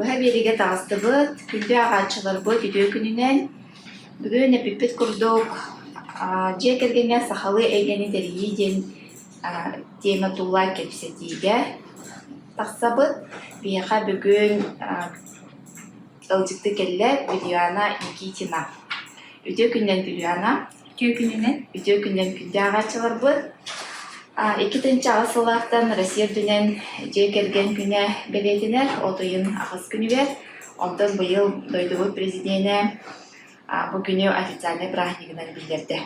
Быһа биэриигэ таҕыстыбыт, күндү ааҕааччыларбыт үтүө күнүнэн! Бүгүн эппиппит курдук, дьиэ кэргэҥҥэ сахалыы эйгэни тэрийии диэн тиэмэ тула кэпсэтиигэ тахсабыт. Биһиэхэ бүгүн ыалдьыттыы кэллэ Вилюяна Никитина. Үтүө күнүнэн, Вилюяна! Үтүө күнүнэн. Үтүө күнүнэн күндү ааҕааччыларбыт! 2008 сыллаахтан Россия үрдүнэн Дьиэ кэргэн күнэ бэлиэтэнэр от ыйын аҕыс күнүгэр. Онтон быйыл дойдубут президенэ бу күнү официальнай празднигынан биллэрдэ.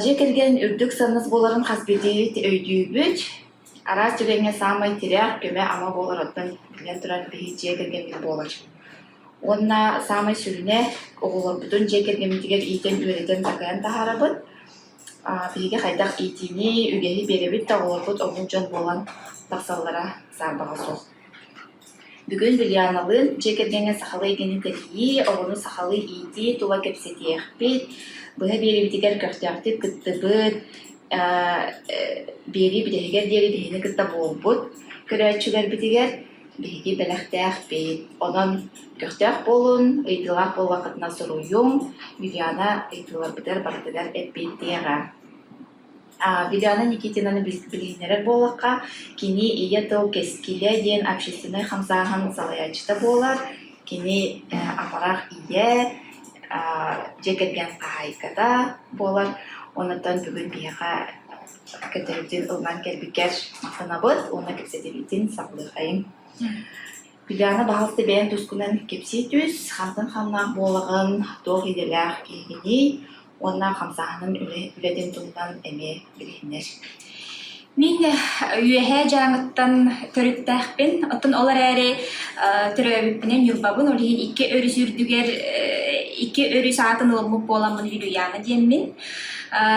Дьиэ кэргэн үрдүк сыаннас буоларын хас биирдиибит өйдүүбүт. Араас түгэҥҥэ саамай тирэх, көмө-ама буолар оттон биллэн туран биһиги дьиэ кэргэммит буолар. Уонна саамай сүрүнэ, оҕолорбутун дьиэ кэргэммитигэр иитэн, үөрэтэн, такайан таһаарабыт. Биһиги хайдах иитиини, үгэһи биэрэбит да оҕолорбут омук дьон буолан тахсаллара саарбаҕа суох. Бүгүн Вилюяналыын дьиэ кэргэҥҥэ сахалыы эйгэни тэрийии, оҕону сахалыы иитии тула кэпсэтиэхпит, быһа биэриибитигэр көхтөөхтүк кыттыбыт, биэрии бүтэһигэр диэри биһигини кытта буолбут көрөөччүлэрбитигэр биһиги бэлэхтээхпит. Онон көхтөөх буолун, ыйытыылаах буоллаххытына суруйуҥ, Вилюяна ыйытыыларбытыгар барытыгар эппиэттиэҕэ. Вилюяна Никитинаны билиһиннэрэр буоллахха, кини Ийэ тыл кэскилэ диэн общественнай хамсааһын салайааччыта буолар. Кини амарах ийэ, дьиэ кэргэн хаһаайката буолар. Онон бүгүн биһиэхэ кэтэһибитин ылынан кэлбиккэр махтанабыт уонна кэпсэтиибитин саҕалыахайыҥ. Вилюяна, баһаалыста бэйэҥ тускунан кэпсии түс, хантан хамнаах буолаҕын, туох идэлээх киһигиний уонна хамсааһынын үлэтин туһунан эмиэ билиһиннэр. Мин Үөһээ Дьааҥыттан төрүттээхпин. Оттон ол эрээри төрөөбүппүнэн Ньурбабын, ол иһин икки өрүс үрдүгэр икки өрүс аатын ылыммыт буоламмын Вилюяна диэммин.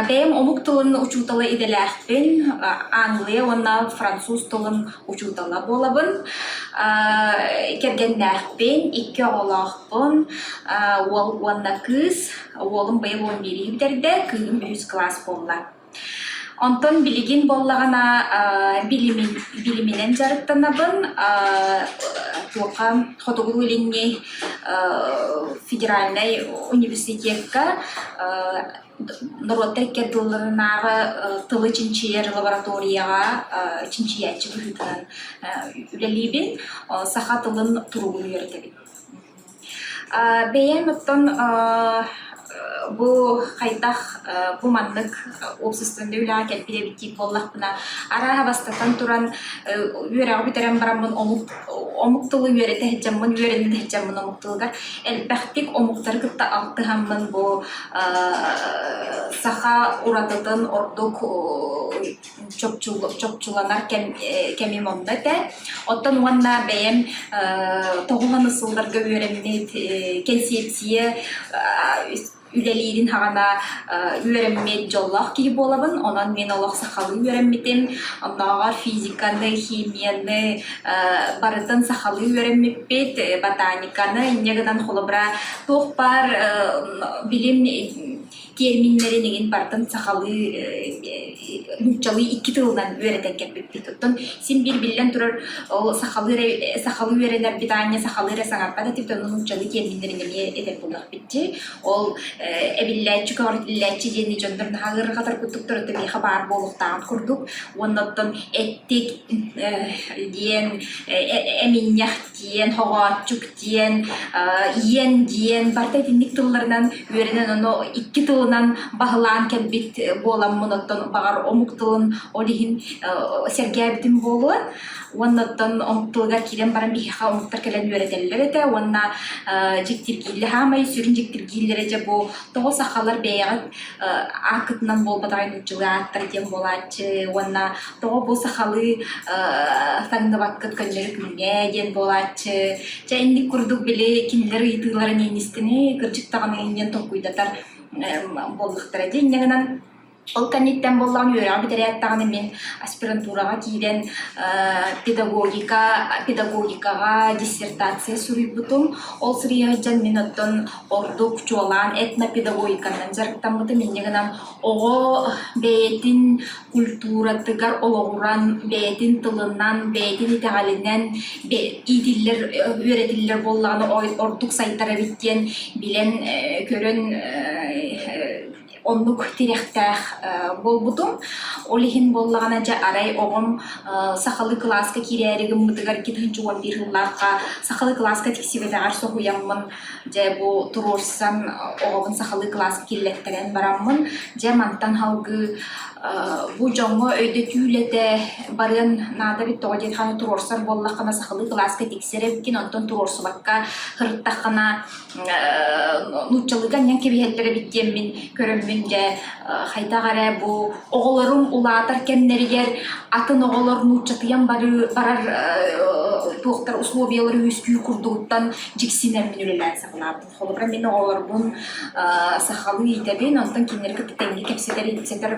Бэйэм омук тылын учуутала идэлээхпин, англия уонна француз тылын учуутала буолабын. Кэргэннээхпин, икки оҕолоохпун, уол уонна кыыс. Уолум быйыл 11-и бүтэрдэ, кыыһым үһүс кылаас буолла. Онтон билигин буоллаҕына билимин, билиминэн дьарыктанабын. Туохха Хотугулуу-Илиҥҥи федеральнай университекка норуоттар икки ардыларынааҕы тылы чинчийэр лабораторияҕа чинчийээччи быһыытынан үлэлиибин. Саха тылын туругун үөрэтэбин. Бэйэм оттон бу хайдах бу маннык уопсастыбаннай үлэҕэ кэлбит эбит диир буоллахпына, арааһа бастатан туран үөрэҕи бүтэрэн бараммын омук омук тылы үөрэтэ сылдьаммын, үөрэнэ сылдьаммын омук тылыгар элбэхтик омуктары кытта алтыһаммын бу саха уратытын ордук чопчуланар кэмим онно этэ. Оттон уонна бэйэм тоҕус сылларга үөрэммит кэнсиэпсийэ үлэлиирин хаҕана үөрэммит дьоллоох киһи буолабын. Онон мин олох сахалыы үөрэммитим. Оннооҕор физиканы, химияны барытын сахалыы үөрэммиппит, ботаниканы, инньэ гынан холобура туох баар билим тиэрминнэрин эҥин барытын сахалыы нууччалыы икки тылынан үөрэтэн кэлбиппит. Оттон син биир биллэн турар ол сахалыы эрэ сахалыы үөрэнэрбит аанньа сахалыы эрэ саҥарбат этибит, онно нууччалыы тиэрминнэрин эмиэ этэр буоллахпыт дии. Ол эбиллээччи көҕүрүтүллээччи диэни дьоннор наһаа ыарырҕатар курдуктар, оттон миэхэ баар буолуохтааҕын курдук. Уонна оттон эттик диэн эминньэх диэн, хоҕооччук диэн, иэн диэн барыта итинник тылларынан үөрэнэн ону икки тылынан баһылаан кэлбит буоламмын оттон баҕар омук тылын ол иһин сэргээбитим буолуо. Уонна оттон омук тылыгар киирэн баран биһиэхэ омуктар кэлэн үөрэтэллэр этэ уонна дьиктиргииллэр хаамай сүрүн дьиктиргииллэрэ дьэ бу тоҕо сахалар бэйэҕит ааккытынан буолбатаҕай нууччалыы ааттар диэн буолааччы уонна тоҕо бу сахалыы таҥныбаккыт көннөрү күҥҥэ диэн буолааччы. Чэ инник курдук били кинилэр ыйытыыларын иҥнистини кырдьык даҕаны инньэн толкуйдатар буоллахтара дии. Инньэ гынан. Ол кэнниттэн буоллаҕына үөрэҕи бүтэрээт даҕаны мин аспирантураҕа киирэн педагогика педагогикаҕа диссертация суруйбутум. Ол суруйа сылдьан мин оттон ордук чуолаан этнопедагогиканан дьарыктаммытым. Инньэ гынан оҕо бэйэтин культуратыгар олоҕуран, бэйэтин тылынан, бэйэтин итэҕэлинэн иитиллэр, үөрэтиллэр буоллаҕына ордук сайдар эбит диэн билэн, көрөн оннук тирэхтээх буолбутум. Ол иһин буоллаҕына, дьэ, арай оҕом сахалыы кылааска киирээри гыммытыгар 2011 сыллаахха сахалыы кылааска тиксибэтэҕэр соһуйаммын, дьэ, бу туруорсан оҕобун сахалыы кылааска киллэттэрэн бараммын, дьэ, мантан салгыы бу дьоҥҥо өйдөтүү үлэтэ барыан наада эбит, тоҕо диэтэххинэ туруорсар буоллаххына сахалыы кылааска тиксэр эбиккин, онтон туруорсубакка сырыттаххына нууччалыыга анньан кэбиһэллэр эбит диэммин көрөммүн дьэ хайдах эрэ бу оҕолорум улаатар кэмнэригэр атын оҕолор нууччатыйан барар туохтар условиялары үөскүүр курдугуттан дьиксинэммин үлэлээн саҕалаабытым. Холобура мин оҕолорбун сахалыы иитэбин, онтон кинилэри кытта тэҥҥэ кэпсэтэр ипсэтэр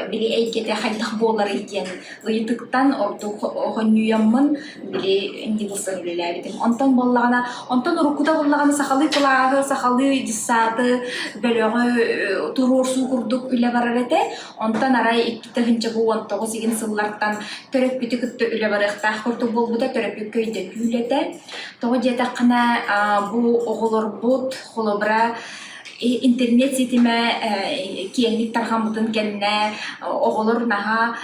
били эйгэтэ хайдах буоларый диэн ыйытыктан ордук хонньуйаммын били инник ылсан үлэлээбитим. Онтон буоллаҕына, онтон уруккута буоллаҕына сахалыы кылааһы, сахалыы дьыссааты бөлөҕү туруорсуу курдук үлэ барар этэ. Онтон арай 2019 игин сыллартан төрөппүтү кытта үлэ барыахтаах курдук буолбута, төрөппүккэ өйдөтүү үлэтэ. Тоҕо диэтэххинэ, бу оҕолорбут холобура интернет ситимэ киэҥник тарҕаммытын кэннэ оҕолор наһаа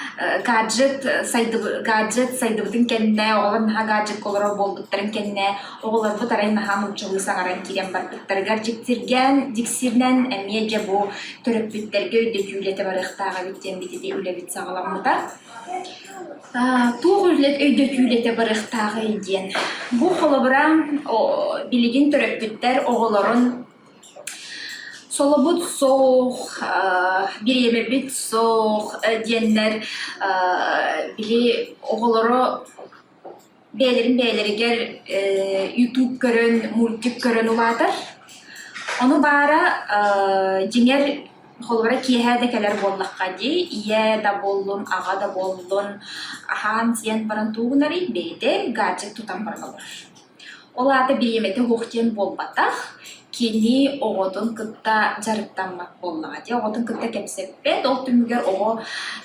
гаджет гаджет сайдыбытын кэннэ оҕолор наһаа гаджекка олорор буолбуттарын кэннэ оҕолорбут арай наһаа нууччалыы саҥаран киирэн барбыттарыгар дьиктиргээн дьиксинэн эмиэ дьэ бу төрөппүттэргэ өйдөтүү үлэтэ барыахтаах эбит диэн ити үлэбит саҕаламмыта. Туох өйдөтүү үлэтэ барыахтааҕый диэн. Бу холобура билигин төрөппүттэр оҕолорун Солобут суох, бириэмэбит суох диэннэр били оҕолоро бэйэлэрин бэйэлэригэр ютуб көрөн, мультик көрөн улаатар. Ону баара дьиҥэр холобура киэһэ да кэлэр буоллахха дии, ийэ да буоллун, аҕа да буоллун аһаан-сиэн баран тугу гынарый бэйэтэ гаджет тутан баран олорор. Ол аата бириэмэтэ суох диэн буолбатах, кини оҕотун кытта дьарыктаммат буоллаҕа дии, оҕотун кытта кэпсэппэт, ол түмүгэр оҕо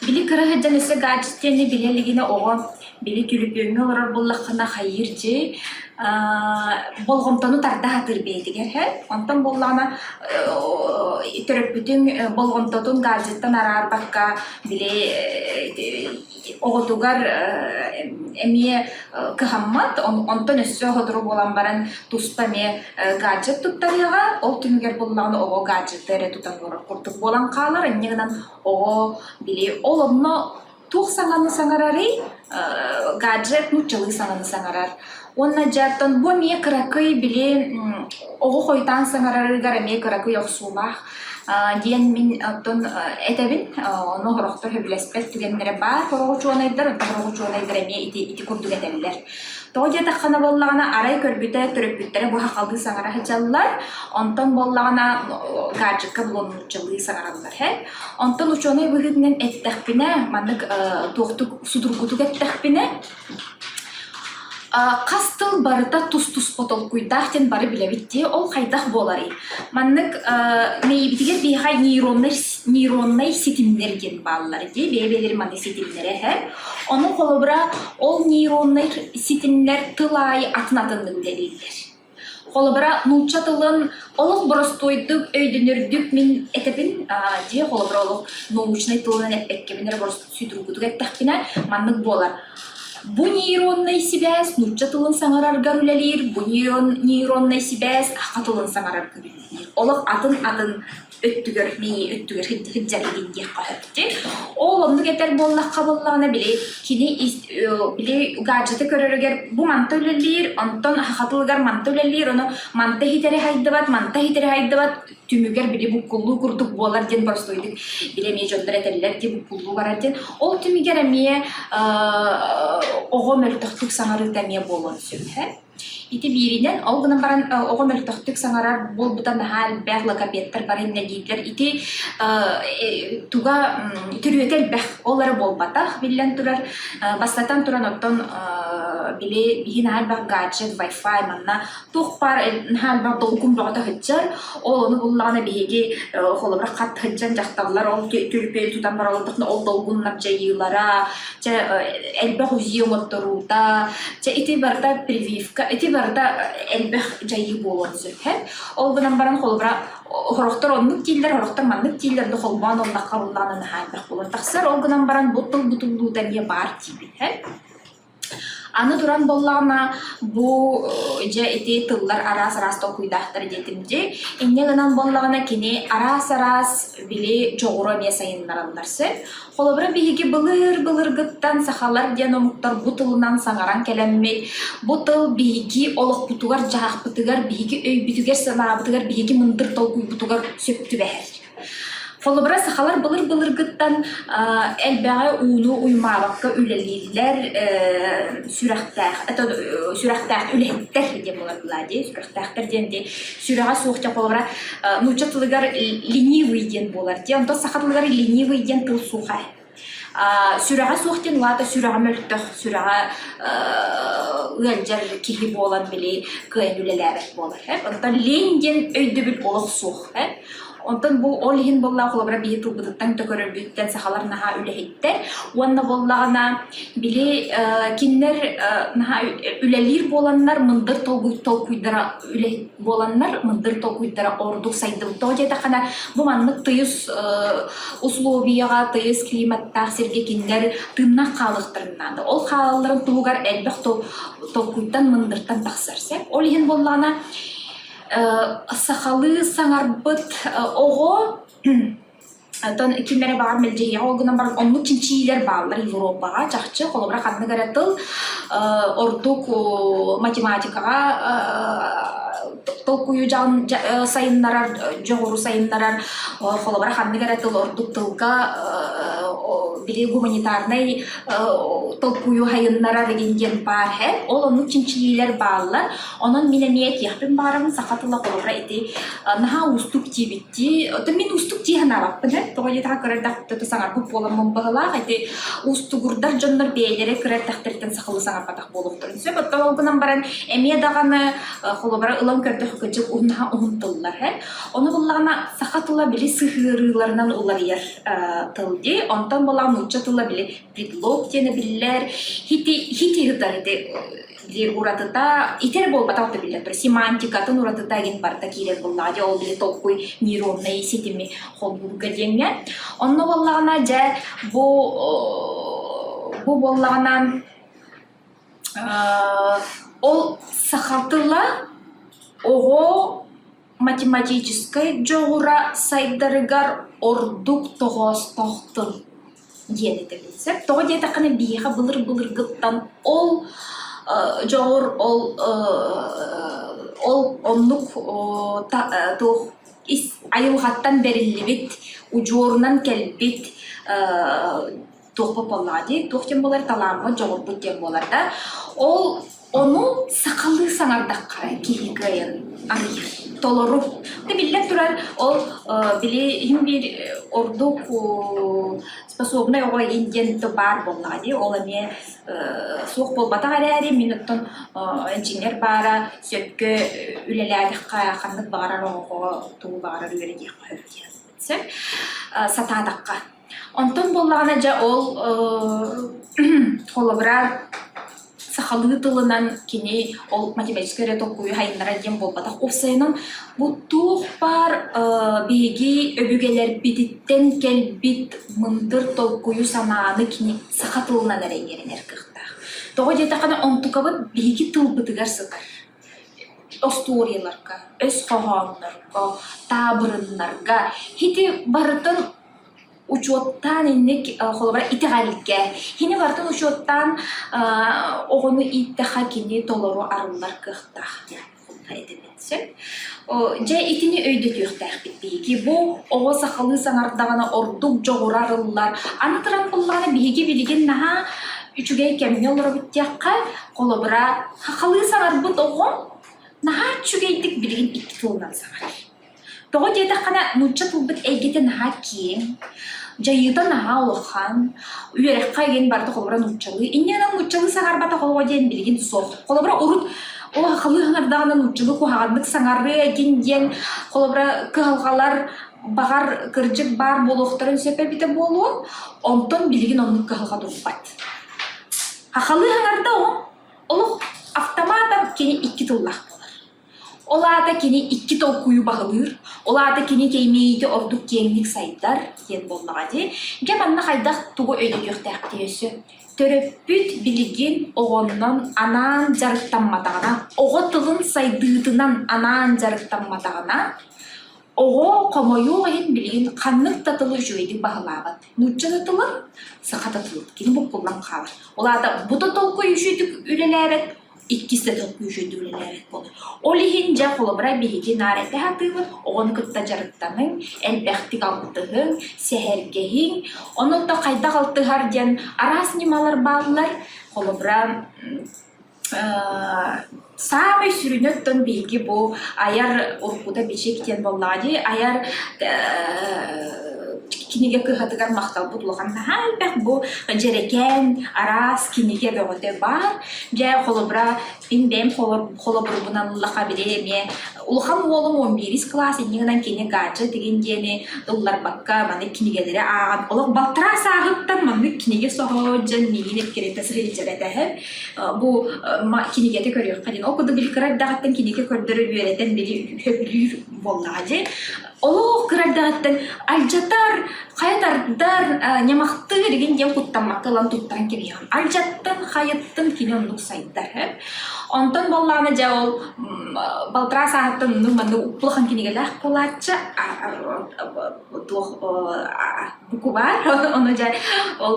били кыра сылдьан өссө гаджет диэни билэ илигинэ оҕо били түлүпүөҥҥэ олорор буоллаххына хайыыр дьи болҕомтону тарда сатыыр бэйэтигэр һэ. Онтон буоллаҕына төрөппүтүҥ болҕомтотун гаджеттан араарбакка били оҕотугар эмиэ кыһаммат, онтон өссө сотору буолан баран туспа эмиэ гаджет туттарыаҕа, ол түмүгэр буллаҕына оҕо гаджеты эрэ тутан олорор курдук буолан хаалар, инньэ гынан оҕо били ол онно туох саҥаны саҥарарый, гаджет нууччалыы саҥаны саҥарар. Уонна дьэ оттон бу эмиэ кыракый били оҕо хойутаан саҥарарыгар эмиэ кыракый охсуулаах диэн мин оттон этэбин. Ону сорохтор сөбүлэспэт түгэннэрэ баар сорох учуонайдар, онтон сорох учуонайдар эмиэ ити ити курдук этэллэр. Тоҕо диэтэххинэ буоллаҕына, арай көрбүтэ төрөппүттэрэ бу сахалыы саҥара сылдьаллар, онтон буоллаҕына гаджекка булан нууччалыы саҥараллар һэ. Онтон учуонай быһыытынан эттэхпинэ, маннык туохтук судургутук эттэхпинэ, Хас тыл барыта тус-туспа толкуйдаах диэн бары билэбит дии, ол хайдах буоларый? Маннык мэйиибитигэр биһиэхэ нейроннай нейроннай ситимнэр диэн бааллар дии, бэйэ-бэйэлэрин маннык ситимнэрэ эһэр. Ону холобура ол нейроннай ситимнэр тыл аайы атын-атыннык үлэлииллэр. Холобура, нуучча тылын олох боростуойдук, өйдөнөрдүк мин этэбин, дьиэ холобура олох научнай тылынан эппэккэбин эрэ судургутук эттэхпинэ, маннык буолар. Бу нейроннай сибээс нуучча тылын саҥараргар үлэлиир, бу нейроннай сибээс саха тылын саҥарарга үлэлиир. Олох атын-атын өттүгэр мэйии өттүгэр сылдьар игин диэххэ сөп дии. Ол оннук этэр буоллахха буоллаҕына били кини били гаджеты көрөрүгэр бу манта үлэлиир, онтон саха тылыгар манта үлэлиир, ону манта иһитэри хайдыбат, манта иһитэри хайдыбат түмүгэр били буккуллуу курдук буолар диэн боростуойдук били эмиэ дьоннор этэллэр дии буккуллуу барар диэн. Ол түмүгэр эмиэ оҕо мөлтөхтүк саҥарыыта эмиэ буолуон сөп. Ити бииринэн, ол гынан баран оҕо мөлтөхтүк саҥарар буолбута наһаа элбэх, логопедтар бары иннэлииллэр. Ити туга төрүөтэ элбэх, ол эрэ буолбатах, биллэн турар. Бастатан туран, оттон били биһи наһаа элбэх гаджет, Wi-Fi манна туох баар наһаа элбэх долгун бөҕөтө сылдьар. Ол ону буллаҕына биһиги холобура хат сылдьан дьахталлар ол түлүпүөн тутан баран олордоххуна ол долгуннар дьайыылара, чэ элбэх УЗИ оҥотторуута, чэ ити барыта прививка, ити барыта элбэх дьайыы буолуон сөп. Ол гынан баран холобура сорохтор оннук дииллэр, сорохтор маннык дииллэр, да холбоон ыллахха ыллаҕына наһаа элбэх буолан тахсар. Ол гынан баран бу тыл бутуллуута эмиэ баар диибин. Аны туран буоллаҕына, бу дьэ ити тыллар араас-араас толкуйдаахтар диэтим дии. Инньэ гынан буоллаҕына кини араас-араас били дьоҕуру эмиэ сайыннараллар сөп. Холобура, биһиги былыр-былыргыттан сахалар диэн омуктар бу тылынан саҥаран кэлэммит, бу тыл биһиги олохпутугар-дьаһахпытыгар, биһиги өйбүтүгэр-санаабытыгар, биһиги мындыр толкуйбутугар сөп түбэһэр. Холобура, сахалар былыр-былыргыттан элбэҕи ууну уймаабакка үлэлииллэр, сүрэхтээх, сүрэхтээх үлэһиттэр диэн буолар дии, сүрэхтээхтэр диэн дии, сүрэҕэ суох дьэ холобура нуучча тылыгар ленивый диэн буолар дии, онтон саха тылыгар ленивый диэн тыл суох ээ. Сүрэҕэ суох диэн улаата сүрэҕэ мөлтөх, сүрэҕэ ыалдьар киһи буолан били кыайан үлэлээбэт буолар. Онтон лень диэн өйдөбүл олох суох. Онтон бу ол иһин буоллаҕа холобура биһи тылбытыттан да көрөрбүттэн сахалар наһаа үлэһиттэр уонна буоллаҕына били кинилэр наһаа үлэлиир буоланнар мындыр толкуйдара үлэһит буоланнар мындыр толкуйдара ордук сайдыбыт. Тоҕо диэтэххинэ бу маннык тыйыс условияҕа, тыйыс климаттаах сиргэ кинилэр тыыннаах хаалыахтарын наада. Ол хаалалларын туһугар элбэх толкуйтан, мындыртан тахсар сөп. Ол иһин буоллаҕына сахалыы саҥарбыт оҕо Оттон ким эрэ баҕар мэлдьэһиэҕэ ол гынан баран оннук чинчийиилэр бааллар Европаҕа чахчы холобура ханнык эрэ тыл ордук математикаҕа толкуйу сайыннарар дьоҕуру сайыннарар холобура ханнык эрэ тыл ордук тылга били гуманитарнай толкуйу сайыннарар игин диэн баар һэ ол оннук чинчийиилэр бааллар онон мин эмиэ этиэхпин баҕарабын саха тыла холобура ити наһаа уустук диэбиттии, оттон мин уустук дии санаабаппын ээ. Тоҕо диэтэххэ кыра эрдэхпиттэн саҥарбыт буоламмын быһылаах ити уустугурдар дьоннор бэйэлэрэ кыра эрдэхтэриттэн сахалыы саҥарбатах буолуохтарын сөп. Оттон ол гынан баран эмиэ даҕаны холобура ылан көрдөххө кырдьык наһаа уһун тыллар ээ. Ону буллаҕына саха тыла били сыһыарыыларынан уларыйар тыл дии. Онтон буоллаҕына нуучча тыла били предлог диэнэ биллэр. Хити хити ыытар ити Били уратыта итэр буолбатах да биллэр турар семантикатын уратыта игин барыта киирэр буоллаҕа дьэ ол били толкуй нейроннай ситими холбуурга диэҥҥэ онно буоллаҕына дьэ бу бу буоллаҕына ол саха тыла оҕо математическай дьоҕура сайдарыгар ордук тоҕоостоох тыл диэн этэбин сөп. Тоҕо диэтэххинэ биһиэхэ былыр-былыргыттан ол дьоҕур ол ол оннук туох ис айылҕаттан бэриллибит, удьуорунан кэлбит туохпут буоллаҕа дии, туох диэн буолар талааммыт, дьоҕурбут диэн буолар да. Ол ону сахалыы саҥардахха киһи кыайан арыйар, толору. Биллэн турар, ол били иһин биир ордук способнай оҕо иһин диэн баар буоллаҕа дии, ол эмиэ суох буолбатах эрээри, мин оттон инженер баара сөпкө үлэлээтэххэ ханнык баҕарар оҕоҕо тугу баҕарар үөрэтиэххэ сөп диэн сөп сатаатахха. Онтон буоллаҕына дьэ ол холобура сахалыы тылынан кини ол математическай эрэ толкуйу сайыннарар диэн буолбатах. Уопсайынан бу туох баар биһиги өбүгэлэрбититтэн кэлбит мындыр толкуйу санааны кини саха тылынан эрэ иҥэринэр кыахтаах. Тоҕо диэтэххинэ онтукабыт биһиги тылбытыгар сытар. Остуоруйаларга, өс хоһооннорго, таабырыннарга ити барытын учуоттаан инник холобура итэҕэлгэ кини барытын учуоттаан оҕону ииттэххэ кини толору арыллар кыахтаах диэн этэбин сөп. Дьэ итини өйдөтүөхтээхпит биһиги. Бу оҕо сахалыы саҥардаҕына ордук дьоҕура арыллар. Аны туран буоллаҕына биһиги билигин наһаа. үчүгэй кэмҥэ олоробут диэххэ, холобура, сахалыы саҥарбыт оҕом наһаа үчүгэйдик билигин икки тылынан саҥарар. Тоҕо диэтэххинэ, нуучча тылбыт эйгэтэ наһаа киэҥ, дьайыыта наһаа улахан, үөрэххэ игин барыта холобура нууччалыы. Инньэ гынан нууччалыы саҥарбатах оҕо диэн билигин суох. Холобура, урут ол сахалыы саҥардаҕына нууччалыы куһаҕаннык саҥарыа игин диэн холобура кыһалҕалар баҕар кырдьык баар буолуохтарын сөп эбитэ буолуо, онтон билигин оннук кыһалҕа турбат. Сахалыы саҥарда оҕо олох автоматом кини икки тыллаах буолар. Ол аата кини икки толкуйу баһылыыр, ол аата кини кэймиэйитэ ордук киэҥник сайдар диэн буоллаҕа дии. Дьэ манна хайдах тугу өйдөтүөхтээхпитий өссө? Төрөппүт билигин оҕоннон анаан дьарыктамматаҕына, оҕо тылын сайдыытынан анаан дьарыктамматаҕына, оҕо хомойуох иһин билигин ханнык да тылы үчүгэйдик баһылаабат. Нуучча да тылын, саха да тылын кини буккуллан хаалар. Ол аата бу да толкуй үчүгэйдик үлэлээбэт, иккис да толкуй үчүгэйдик үлэлээбэт буолар. Ол иһин дьэ холобура биһиги наар этэ сатыыбыт, оҕону кытта дьарыктаныҥ, элбэхтик алтыһыҥ, сэһэргэһиҥ. Онон да хайдах алтыһар диэн араас ньымалар бааллар. Холобура, саамай сүрүнэ оттон биһиги бу айар уруккута бичик диэн буоллаҕа дии, айар кинигэ кыһатыгар махталбыт улахан наһаа элбэх бу дьэрэкээн араас кинигэ бөҕөтө баар. Дьэ, холобура, мин бэйэм холобурбунан ыллахха били эмиэ улахан уолум 11 кылаас инньэ гынан кини гаджет игин диэни ылларбакка маннык кинигэлэри ааҕан олох балтараа сааһыттан маннык кинигэ соһо дьон миигин эккирэтэ сылдьар этэ бу кинигэтэ көрүөххэ диэн ол курдук били кыра эрдэҕиттэн кинигэ көрдөрө үөрэтэн били сөбүлүүр буоллаҕа дии Олох кыра эрдэҕиттэн алдьатар, хайа тардар, ньамахтыыр игин диэн куттаммакка ылан туттаран кэбиһэҕин. Алдьаттын, хайыттын кини оннук сайдар. Онтон буоллаҕына дьэ ол балтараа сааһыттан оннук маннык улахан кинигэлээх буолааччы туох букубаар ону дьэ ол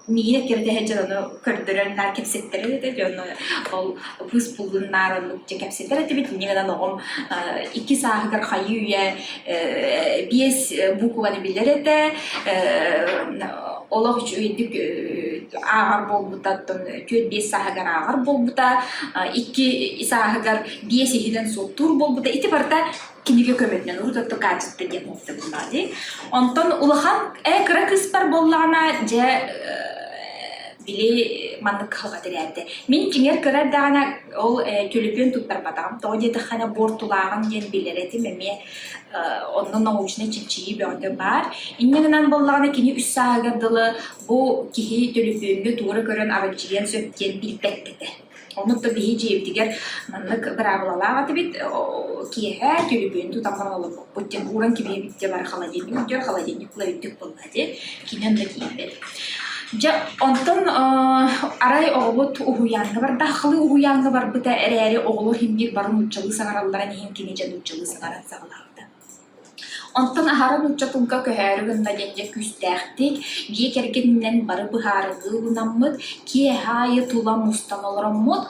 миигин эккирэтэ сылдьан ону көрдөрөн наар кэпсэттэрэр этэ дьэ ону ол быыс буллун наар оннук дьэ кэпсэтэр этибит инньэ гынан оҕом икки сааһыгар хайыы-үйэ биэс букваны билэр этэ олох үчүгэйдик ааҕар буолбута оттон түөрт-биэс сааһыгар ааҕар буолбута икки сааһыгар биэс иһинэн суоттуур буолбута ити барыта кинигэ көмөтүнэн урут отто гаджетта диэн уопса буоллаҕа дии. Онтон улахан ээ кыра кыыспар буоллаҕына дьэ били маннык кыһалҕа тирээбитэ. Мин дьиҥэр кыра эрдэҕинэ ол төлөпүөн туттарбатаҕым. Тоҕо диэтэххинэ буортулааҕын диэн билэр этим эмиэ онно научнай чинчийии бөҕөтө баар. Инньэ гынан буоллаҕына кини үс сааһыгар дылы бу киһи төлөпүөҥҥэ туора көрөн аралдьыйыан сөп диэн билбэт этэ. Оннук да биһи дьиэбитигэр маннык быраабылалаах этибит, киэһэ төлөпүөнү тутан баран олорбуппут диэн ууран кэбиһэбит диэн бары холодильник үрдүгэр холодильник үрдүк буолла дии, кини онно тиийбэт. Дьэ, онтон арай оҕобут уһуйааҥҥа барда, сахалыы уһуйааҥҥа барбыта эрээри оҕолор иһин бары нууччалыы саҥаралларын иһин кини дьэ нууччалыы саҥаран саҕалаабыта. Онтон аһара нуучча тылга көһөөрү гынна диэн дьэ күүстээхтик дьиэ кэргэнинэн бары быһаарыныы ылынаммыт, киэһэ аайы тула мустан олороммут,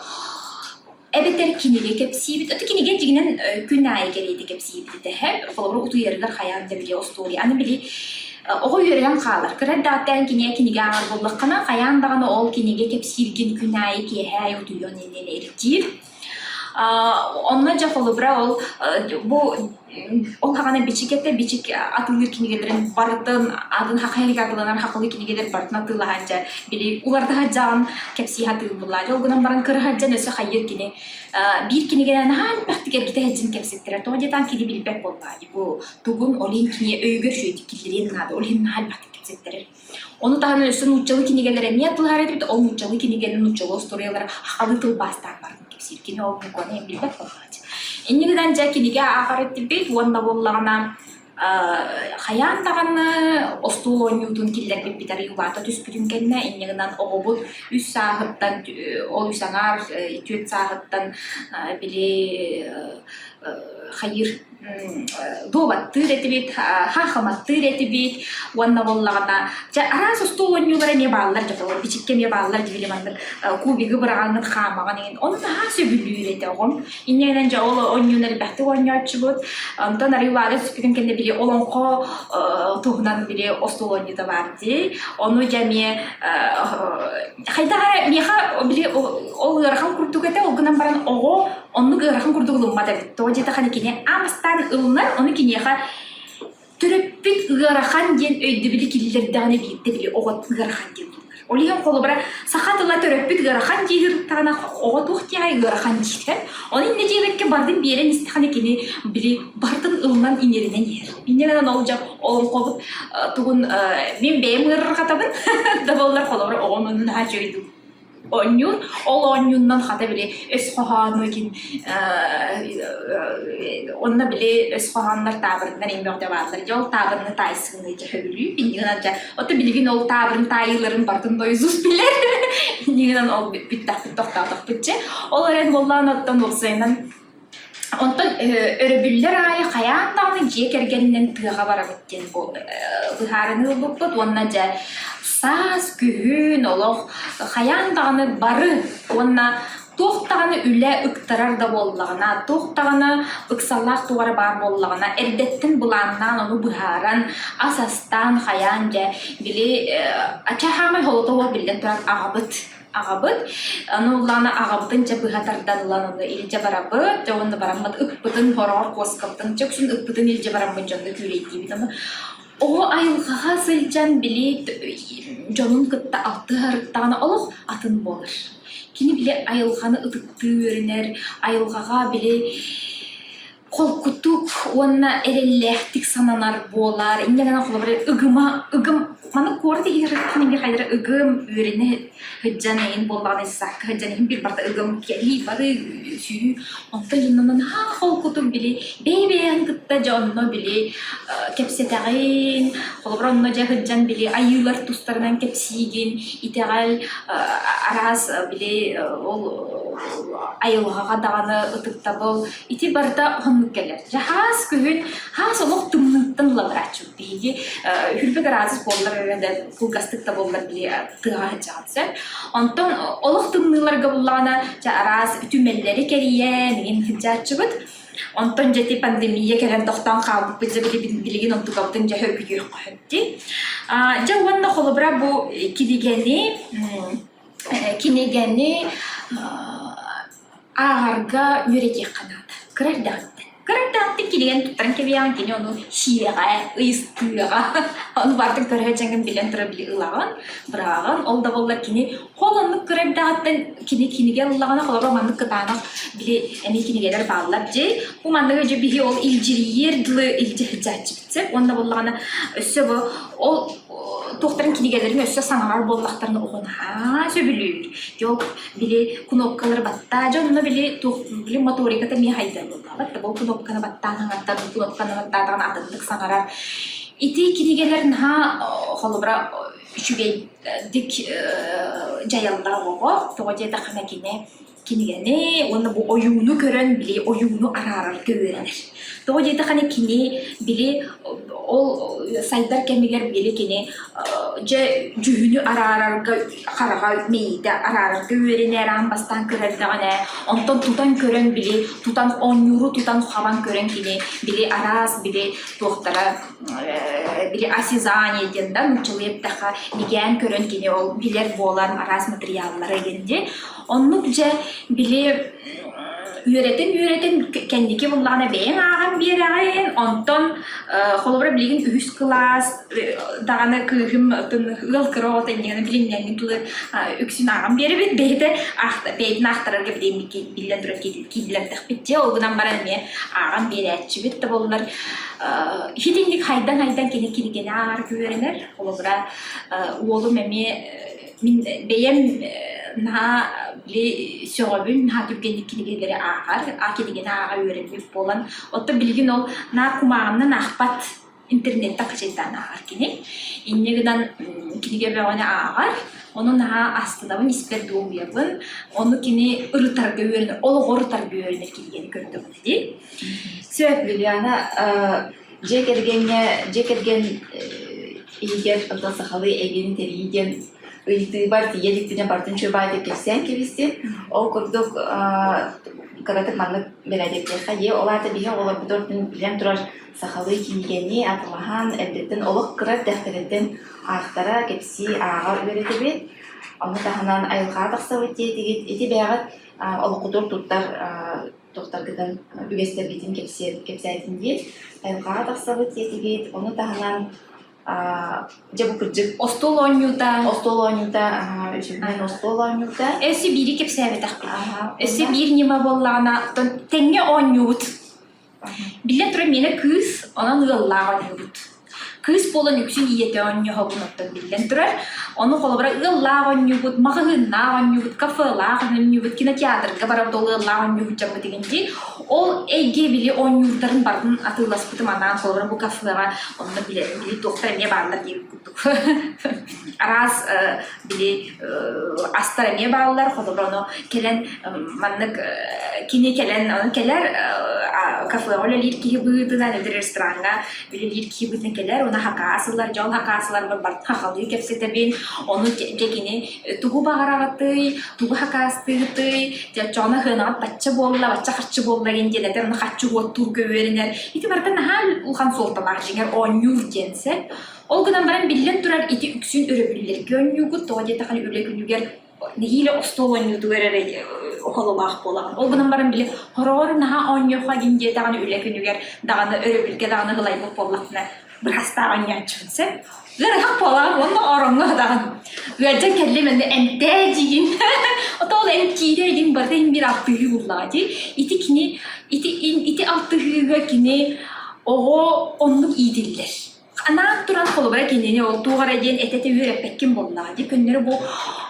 эбэтэр кинигэ кэпсиибит. Ити кинигэ дьиҥинэн күн аайы кэриэтэ кэпсиибит этэ. Холобура, утуйарыгар хайаан да били остуоруйа. Аны били оҕо үөрэнэн хаалар. Кыра эрдэҕиттэн кинигэ кинигэ ааҕар буоллаххына, хайаан даҕаны ол кинигэ кэпсииргин күн аайы киэһэ аайы утуйуон иннинэ ирдиир. Онно дьэ холобура ол бу ол хаҕана бичик этэ, бичик атыылыыр кинигэлэрин барытын атын хахайга атыыланар хахылыы кинигэлэр барытын атыылаһан дьэ били улардаһа дьаҕан кэпсии сатыыр буоллаа. Ол гынан баран кыраһа дьэн өссө хайыыр кини биир кинигэнэн наһаа элбэхтик эргитэ сылдьан кэпсэттэрэр. Тоҕо диэтэҕин кини билбэт буоллаа. Бу тугун ол иһин кини өйүгэр үчүгэйдик киллэриэн наада. Ол иһин наһаа элбэхтик кэпсэттэрэр. Ону таһынан өссө нууччалыы кинигэлэр эмиэ атыылаһар этибит. Ол нууччалыы кинигэни нууччалыы остуоруйалара сахалыы тылбаастаан баран кэпсиир. Кини ол букваны билбэт буоллаҕа. Инньэ гынан дьэ кинигэ ааҕар этибит уонна буоллаҕына хайаан даҕаны остуол оонньуутун киллэрбиппит арыый улаата түспүтүн кэннэ инньэ гынан оҕобут үс сааһыттан ол үс аҥаар түөрт сааһыттан били. хайыыр дуобаттыыр этибит, хаахыматтыыр этибит уонна буоллаҕына дьэ араас остуол оонньуулара эмиэ бааллар дьэ бичиккэ эмиэ бааллар дии маннык кубигы быраҕаҥҥын хаамаҕын иҥин ону наһаа сөбүлүүр этэ оҕом. Инньэ гынан дьэ ол оонньууну элбэхтик оонньооччубут. Онтон арыый улаата түспүтүм кэннэ били олоҥхо туһунан били остуол оонньуута баар дии. Ону дьэ эмиэ хайдах эрэ миэхэ били ол ыарахан курдук этэ, ол гынан баран оҕо оннук ыарахан курдук ылыммат эбит. Тоҕо диэтэххинэ кини аан бастаан ылынар, ону киниэхэ төрөппүт ыарахан диэн өйдөбүлү киллэрдэҕинэ биирдэ били оҕо ыарахан диэн ылынар. Ол иһин холобура саха тыла төрөппүт ыарахан дии сырыттаҕына оҕо туох диэҕэй ыарахан диир. Ону иннэ диэбэккэ барытын биэрэн истэҕинэ кини били барытын ылынан иҥэринэн иһэр. Инньэ гынан ол дьэ олоҥхобут тугун мин бэйэм ыарырҕатабын да буоллар холобура оҕом ону наһаа үчүгэйдик оонньуур. Ол оонньуунан хата били өс хоһоону кин онно били өс хоһооннор таабырыннар эҥин бааллар. Дьэ ол таабырыны таайсыыны дьэ сөбүлүүр. Инньэ гынан дьэ ото билигин ол таабырын таайыыларын барытын нойзус билэр. Инньэ гынан ол бүттэхпит тохтоотохпут дьэ. Ол эрэн буоллаан оттон уопсайынан Онтон өрөбүллэр аайы хайаан даҕаны дьиэ кэргэнинэн тыаҕа барабыт диэн бу быһаарыныы ылбыппыт уонна дьэ саас, күһүн олох хайаан даҕаны бары уонна туох даҕаны үлэ ыктарар да буоллаҕына, туох даҕаны ыксаллаах туох эрэ баар буоллаҕына, эрдэттэн былааннаан ону быһааран, ас астаан хайаан дьэ били ача хаамай холото суох биллэн турар аҕабыт аҕабыт. Аны ыллаҕына аҕабытын дьэ быһа тардан ылан ону илдьэ барабыт. Дьэ уонна бараммыт ыппытын хороҕор куоскабытын дьэ үксүн ыппытын илдьэ бараммыт дьонно күүлэйдиибит. Аны оҕо айылҕаҕа сылдьан били дьонун кытта алтыһарыттаҕына олох атын буолар. Кини били айылҕаны ытыктыы үөрэнэр, айылҕаҕа били холкутук уонна эрэллээхтик сананар буолар. Инньэ гынан холобура ыгыма ыгым маны куорат иһигэр хайдара ыгым үөрэнэ сылдьан эйин буоллаҕына саакка сылдьан иһин бир барыта ыгым кэлии бары сүүрүү онтон дьоннонон наһаа холкутук били бэйэ-бэйэҕин кытта дьэ онно били кэпсэтэҕин холобура онно дьэ сылдьан били айыылар тустарынан кэпсиигин итэҕэл араас били ол айылҕаҕа даҕаны ытыктабыл Ити барыта оннук кэлэр. Дьэ, хаас күһүн, хаас олох тымныыттан ыла барааччыбыт. Биһиги үрбэ градус буоллар эрэ да кылгастык да буоллар били тыаҕа сылдьаҕын сөп. Онтон олох тымныыларга буллаҕына, дьэ, араас түмэллэри кэрийэн, иҥин сылдьааччыбыт. Онтон дьэ ити пандемия кэлэн тохтоон хаалбыппыт, дьэ билигин онтукабытын дьэ хөргүтүөххэ сөп дии. Дьэ уонна холобура бу кинигэни кинигэни ааҕарга үөрэтиэххэ наада. Кыра эрдэҕиттэн. Кыра эрдэҕиттэн кинигэни туттаран кэбиһэҕин, кини ону сиэҕэ, ыйыстыаҕа. Ону барытын көрө дьаҥын билэн турар били ылаҕын, быраҕаҕын. Ол да буоллар кини хол оннук кыра эрдэҕиттэн кини кинигэ ыллаҕына, холобура маннык кытаанах били эмиэ кинигэлэр бааллар дии. Бу манныгы дьэ биһи ол илдьирийиэр дылы илдьэ сылдьааччыбыт сөп. Уонна буоллаҕына өссө бу ол туохтарын кинигэлэрин өссө саҥарар буоллахтарына оҕо наһаа сөбүлүүр. Дьэ ол били кнопкалары баттаа, дьэ онно били туох били моториката эмиэ хайдар буоллаҕа. Бу кнопканы баттаан саҥардар, бу кнопканы баттаатаҕына атыннык саҥарар. Ити кинигэлэр наһаа холобура үчүгэйдик дьайаллар оҕоҕо. Тоҕо диэтэххинэ кини кинигэни уонна бу ойууну көрөн били ойууну араарарга үөрэнэр. Тоҕо диэтэххинэ кини били ол сайдар кэмигэр били кини дьэ дьүһүнү араарарга хараҕа мэйиитэ араарарга үөрэнэр аан бастаан көрөрдөҕүнэ онтон тутан көрөн били тутан оонньууру тутан хабан көрөн кини били араас били туохтара били осязание диэн да нууччалыы эттэххэ бигээн көрөн кини ол билэр буолан араас материаллары диэн дии Оннук дьэ били үөрэтэн-үөрэтэн кэнники буллаҕына бэйэҥ ааҕан биэрэҕин, онтон холобура билигин үһүс кылаас даҕаны кыыһым ыал кыра оҕото иннигинэ билиҥҥэҥҥин тылы үксүн ааҕан биэрэбит бэйэтэ бэйэтин аахтарарга биллэн турар кииллэрдэхпит дьэ ол гынан баран эмиэ ааҕан биэрээччибит да буоллар итинник хайдан-хайдан кини кинигэни ааҕарга үөрэнэр холобура уолум эмиэ Мин бэйэм наһаа били сөҕөбүн, наһаа түргэнник кинигэлэри ааҕар, кинигэни ааҕа үөрэммит буолан, оттон билигин ол наар кумааҕынан аахпат. Интернеттэн хачайдаан ааҕар кини. Инньэ гынан кинигэ бөҕөнү ааҕар. Ону наһаа астынабын, испэр дуоһуйабын. Ону кини ырытарга үөрэнэр, олоҕу ырытарга үөрэнэр кинигэни көрдөҕүнэ дии. Сөп, Лилиана, дьиэ кэргэҥҥэ, дьиэ кэргэн иһигэр оттон сахалыы эйгэни тэрийии диэн ыйытыыбар тиийэ иликпинэ барытын үчүгэй баайдык кэпсээн кэбистим. Ол курдук кыратык маннык бэрээдэктиэххэ дии. Ол аата биһи оҕолорбутун билэн турар сахалыы кинигэни атылаһан эрдэттэн олох кыра эрдэхтэриттэн аахтара, кэпсии, ааҕа үөрэтэбит. Ону таһынан айылҕаҕа тахсабыт диэтигит. Ити бэйэҕит олоххутугар туттар туохтаргытын, үгэстэргитин кэпсээтин диир. Айылҕаҕа тахсабыт диэтигит. Ону таһынан дьэ бу кырдьык Остуол оонньуута. Остуол оонньуута, үсүһүнэн остуол оонньуута. Өссө биири кэпсээбэтэхпит. Өссө биир ньыма буоллаҕына, тэҥҥэ оонньуубут. Биллэн турар, миэнэ кыыс, онон ыаллаах оонньуубут. Кыыс буолан үксүн ийэтэ оонньоһобун оттон биллэн турар. Ону холобура ыаллаах оонньуубут, маҕаһыыннаах оонньуубут, кафелаах оонньуубут, кинотеатрга барабыт ол ыаллаах оонньуубут дьоммут игин дии. Ол эйгэ били оонньуурдарын барытын атыыласпытым анаан холобура бу кафеҕа онно били, били туохтар эмиэ бааллар диэбит курдук. Араас били астар эмиэ бааллар, холобура ону кэлэн маннык кини кэлэн ону кэлэр кафеҕа үлэлиир киһи быһыытынан эбэтэр рестораҥҥа үлэлиир киһи быһыытынан кэлэр уонна хакаасылар дьон хакаасыларбар барытын хахалыы кэпсэтэбин ону дьэ кини тугу баҕараҕытый тугу хакаастыыгытый дьэ оччоҕуна сыанаҕыт бачча буолла бачча харчы буолла диэн диэн этэр ону харчы уоттуурга үөрэнэр ити барыта наһаа улахан суолталаах дьиҥэр оонньуур диэн сөп Ол гынан баран, биллэн турар, ити үксүн өрөбүллэргэ оонньуугут, тоҕо диэтэххинэ үлэ күнүгэр нэһиилэ остуол оонньуутугар эрэ хололоох буолаҕын. Ол гынан баран, били хороҕор наһаа оонньуохха диэн диэтэҕинэ үлэ күнүгэр даҕаны өрөбүлгэ даҕаны ылайбыт буоллахпына, быраастаах оонньооччубун сөп. Ыарыһах буолаҕын уонна ороҥҥо сытаҕын. Ыалдьан кэллим эмэ эмтээ диигин. Ото ол эмтиирэ диэн барыта иһин биир алтыһыы буллаҕа дии. Ити кини ити ити алтыһыыга кини оҕо оннук иитиллэр. Анаан туран холобура кинини ол туох эрэ диэн этэ-этэ үөрэппэккин буоллаҕа дии. Көннөрү бу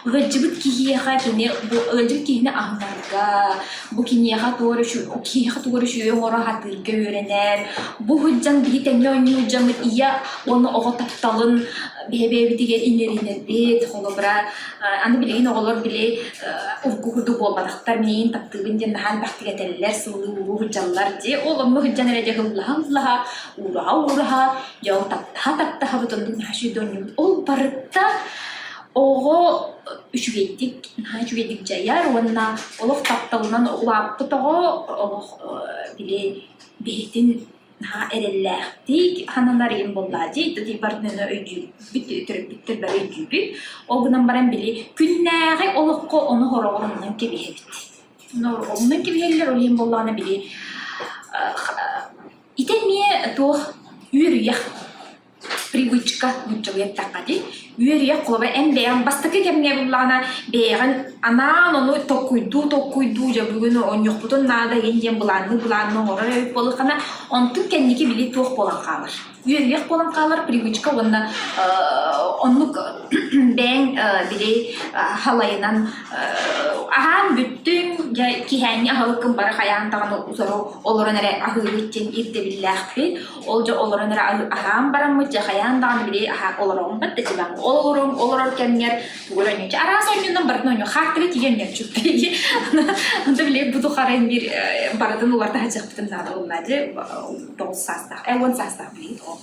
ыалдьыбыт киһиэхэ кини бу ыалдьыбыт киһини аһынарга, бу киниэхэ туох эрэ киһиэхэ тугу эрэ үчүгэй оҥоро сатыырга үөрэнэр. Бу сылдьан биһи тэҥҥэ оонньуу сылдьаммыт ийэ уонна оҕо тапталын бэйэ-бэйэбитигэр иҥэринэрбит. Холобура, аны билигин оҕолор били урукку курдук буолбатахтар, миигин таптыыбын диэн наһаа элбэхтик этэллэр, сыллыы-ууруу сылдьаллар дии. Ол онно сылдьан эрэ дьэ ыллаһа-ыллаһа уураһа-уураһа, дьэ ол таптаһа-таптаһабыт, оннук наһаа үчүгэй оонньуубут. Ол барыта оҕо үчүгэйдик, наһаа үчүгэйдик дьайар уонна олох тапталынан улааппыт оҕо олох били биһитин наһаа эрэллээхтик сананар иһин буоллаа дии, ити барытын өйдүүбүт, төрөппүттэр бары өйдүүбүт. Ол гынан баран били күннээҕи олоххо ону хороҕор оннун кэбиһэбит. Оннун кэбиһэллэр, ол иһин буоллаҕына били Ити эмиэ туох үөрүйэх, привычка нууччалыы эттэххэ дии. Үөрүйэх холобура эн бэйэҥ бастакы кэмҥэ буллаҕына бэйэҕин анаан ону толкуйдуу-толкуйдуу дьэ бүгүн оонньуохпутун наада игин диэн былаанныы-былаанныы оҥорор эбит буоллаххына, онтун кэнники били туох буолан хаалар. Үөрүйэх буолан хаалар привычка уонна оннук бэйэҥ били халайынан аһаан бүттүҥ, дьэ киһээҥҥи аһылыккын бары хайаан даҕаны утары олорон эрэ аһыыбыт диэн ирдэбиллээхпит. Ол дьэ олорон эрэ аһаан бараммыт, дьэ хайаан даҕаны били аһаа олороҕун да дьыбаҥ. Ол олорон олорор кэмҥэр тугу эрэ оонньууччу. Араас оонньуунан барытын оонньуу. Хаартыга тиийэн оонньооччу. Онто били бу тухары биир барытын уларыта сылдьыахпытын наада буолла дьэ 9 саастаах, 10 саастаах билигин оҕом.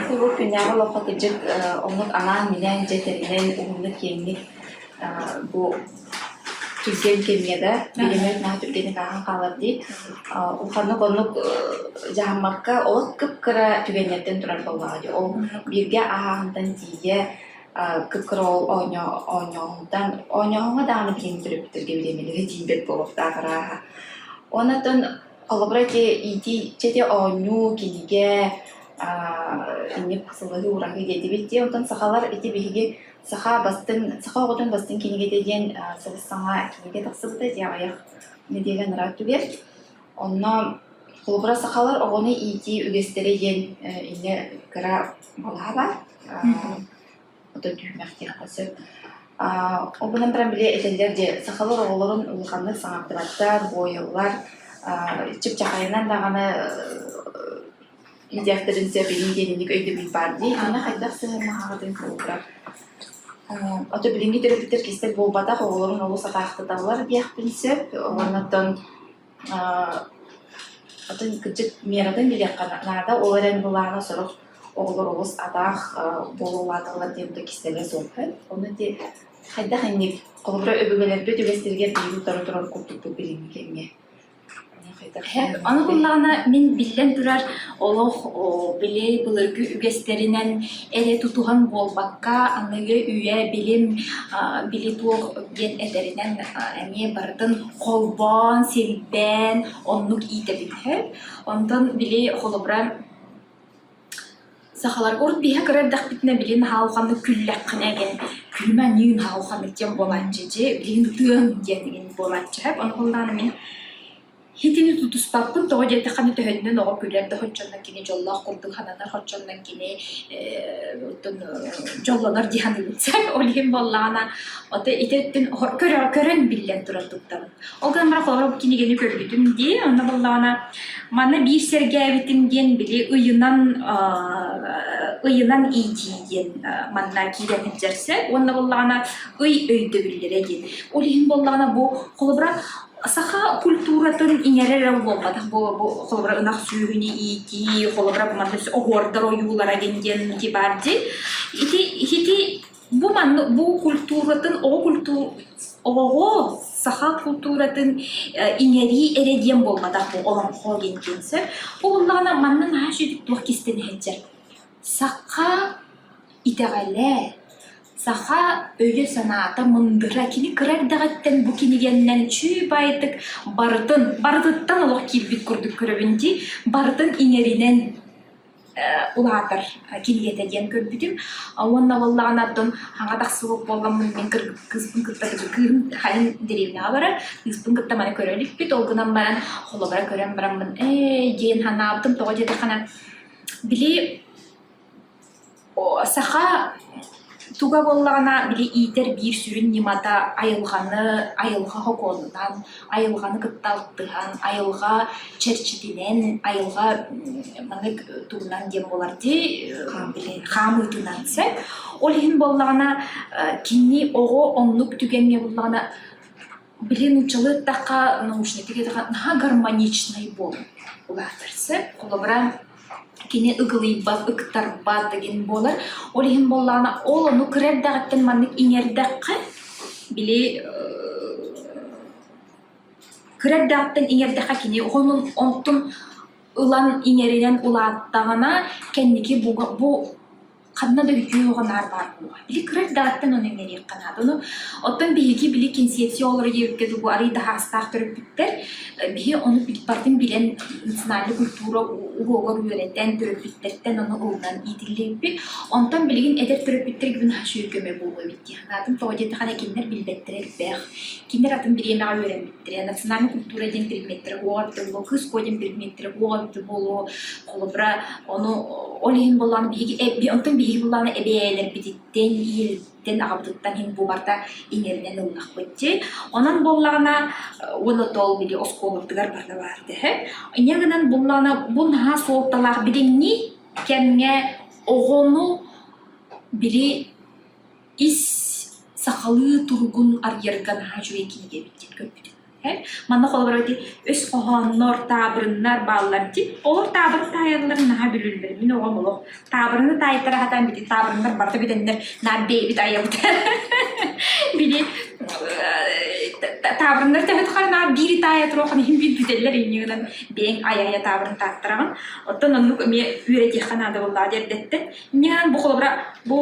Бу күннээҕи олоххо кырдьык оннук анаан-минээн дьэ тэринэн уһуннук-киэҥник бу түргэн кэмҥэ да билиммэт наһаа түргэнник ааһан хаалар дии. Улаханнык оннук дьаһаммакка олох кып-кыра түгэннэртэн турар буоллаҕа дии. Ол бииргэ аһааһынтан тиийэ кып-кыра ол оонньооһунтан оонньооһуҥҥа даҕаны билигин төрөппүттэргэ бириэмэлэрэ тиийбэт буолуохтаах арааһа. Онон холобура ити иитии чэ ити оонньуу, кинигэ инник сылыһыы ураһыы диэтибит дии. Онтон сахалар ити биһиги Саха бастыҥ, саха оҕотун бастыҥ кинигэтэ диэн сабыс-саҥа кинигэ тахсыбыта ити аҕыйах нэдиэлэ анараа өттүгэр. Онно холобура сахалар оҕону иитии үгэстэрэ диэн инньэ кыра балаһа баар. Ото түһүмэх диэххэ сөп. Ол гынан баран били этэллэр дьэ сахалар оҕолорун улаханнык саҥардыбаттар, буойаллар, чыпчахайынан даҕаны. Иитиэхтэрин сөп иһин диэн инник өйдөбүл баар дии. Аны хайдах сыһыаннаһаҕытын куруутура. Ото билиҥҥи төрөппүттэр кистэл буолбатах, оҕолорун олус атаахтаталлар диэхпин сөп. Оннуттан атын кырдьык мератын билиэххэ наада. Ол эрэн былаана сорох оҕолор олус атаах буола улааталлар диэн да кистэлэ суох. Ону ити хайдах инник холобура өбүгэлэрбит үгэстэригэр биһиги утары турар курдукпут билиҥҥи кэмҥэ. Аны буллаҕына мин биллэн турар олох били былыргы үгэстэринэн эрэ тутуһан буолбакка аныгы үйэ билим били туох диэн этэринэн эмиэ барытын холбоон, силбээн оннук иитэбин. Онтон били холобура Сахаларга урут биһиэхэ кыра эрдэхпитинэ билигин наһаа улаханнык күллэххинэ диэн күлүмэ аньыы наһаа улаханнык диэн буолааччы дьэ билигин ытыаҥ диэн игин буолааччы сөп ону буоллаҕына мин итини тутуспаппын тоҕо диэтэххинэ төһөннөн оҕо күлэр да оччонон кини дьоллоох курдук сананар оччонон кини оттон дьоллонор дии саныыбын сөп ол иһин буоллаҕына ото ити өттүн көрөн биллэн турар туттабын Ол гынан баран холобура бу кинигэни көрбүтүм дии, онно буоллаҕына манна биир сэргээбитим диэн били ыйынан ыйынан иитии диэн манна киирэн сылдьар уонна буоллаҕына ый өйдөбүллэрэ диэн. Ол иһин буоллаҕына бу холобура саха культуратын иҥэрэр эрэ буолбатах бу бу холобура ынах сүөһүнү иитии, холобура бу манна оһуордар ойуулара диэн диэн баар дии. Ити ити Бу маннык бу культуратын оҕо культур оҕоҕо саха культуратын иҥэрии эрэ диэн буолбатах бу олоҥхо диэн диэн сөп. Бу буоллаҕына манна наһаа үчүгэй туох кистэнэ сылдьар. Саха итэҕэлэ, саха өйө-санаата мындыра кини кыра эрдэҕиттэн бу кинигэннэн чүү-баайдык барытын, барытыттан олох киирбит курдук көрөбүн дии, барытын иҥэринэн улаатар кинигэтэ диэн көрбүтүм. Уонна буоллаҕына оттон хаҥа тахсыбыт буолламмын мин кыыспын кытта кыыһым хайын дэриэбинэҕэ барар, кыыспын кытта маны көрө иликпит, ол гынан баран холобура көрөн бараммын ээ диэн санаабытым, тоҕо диэтэххинэ били Саха туга буоллаҕына били иитэр биир сүрүн ньымата айылҕаны, айылҕа сокуонунан, айылҕаны кытта алтыһан, айылҕа чэрчитинэн, айылҕа маннык тугунан диэн буолар дии били хаамыытынан сөп. Ол иһин буоллаҕына кини оҕо оннук түгэҥҥэ буоллаҕына били нууччалыы ыттахха наушниктык эттэххэ наһаа гармоничнай буолар улаатар сөп. Холобура кини ыгылыйбат, ыктарбат деген буолар. Ол иһин буоллаҕына, ол ону кыра эрдэҕиттэн маннык иҥэрдэххэ, били кыра эрдэҕиттэн иҥэрдэххэ кини онун онтун ылан иҥэринэн улааттаҕына, кэнники бу ханна да үтүө оҕо наар баар буолуоҕа. Били кыра эрдэҕиттэн ону иҥэриэххэ наада. Ону оттон биһиги били кэнсиэпсийэ оҕолоро диэбиккэ дылы арыый да саастаах төрөппүттэр биһи ону барытын билэн национальнай культура уруогар үөрэтэн төрөппүттэртэн ону ылынан иитиллибиппит. Онтон билигин эдэр төрөппүттэргэ наһаа үчүгэй көмө буолуо эбит дии санаатым. Тоҕо диэтэххинэ кинилэр билбэттэрэ элбэх. Кинилэр атын бириэмэҕэ үөрэммиттэрэ. Национальнай культура диэн предметтэрэ уоҕа эбитэ буолуо, кыыс куо диэн предметтэрэ уоҕа эбитэ буолуо. Холобура, ону ол иһин буоллаҕына биһиги онтон биһиги буоллаҕына эбээлэрбититтэн, ийэбититтэн, аҕабытыттан иһин бу барыта иҥэринэн ыллахпыт дии. Онон буоллаҕына уонна ол били оскуолабытыгар барыта баар дэһэ. Инньэ гынан буоллаҕына бу наһаа суолталаах билиҥҥи кэмҥэ оҕону били ис сахалыы туругун арыйарга наһаа үчүгэй кинигэ эбит диэн көрбүтүм. Манна холобура ити өс хоһооннор, таабырыннар бааллар дии. Олор таабырын таайалларын наһаа билэллэр. Мин оҕом олох таабырыны таайтара сатаан бити таабырыннар барыта бүтэннэр наар бэйэбит айабыт. Били таабырыннар төһө тухары наар биири таайа туруоххун иһин биир бүтэллэр инньэ гынан бэйэҥ айа-айа таабырын тааттараҕын. Оттон оннук эмиэ үөрэтиэххэ наада буоллаҕа дии эрдэттэн. Инньэ бу холобура бу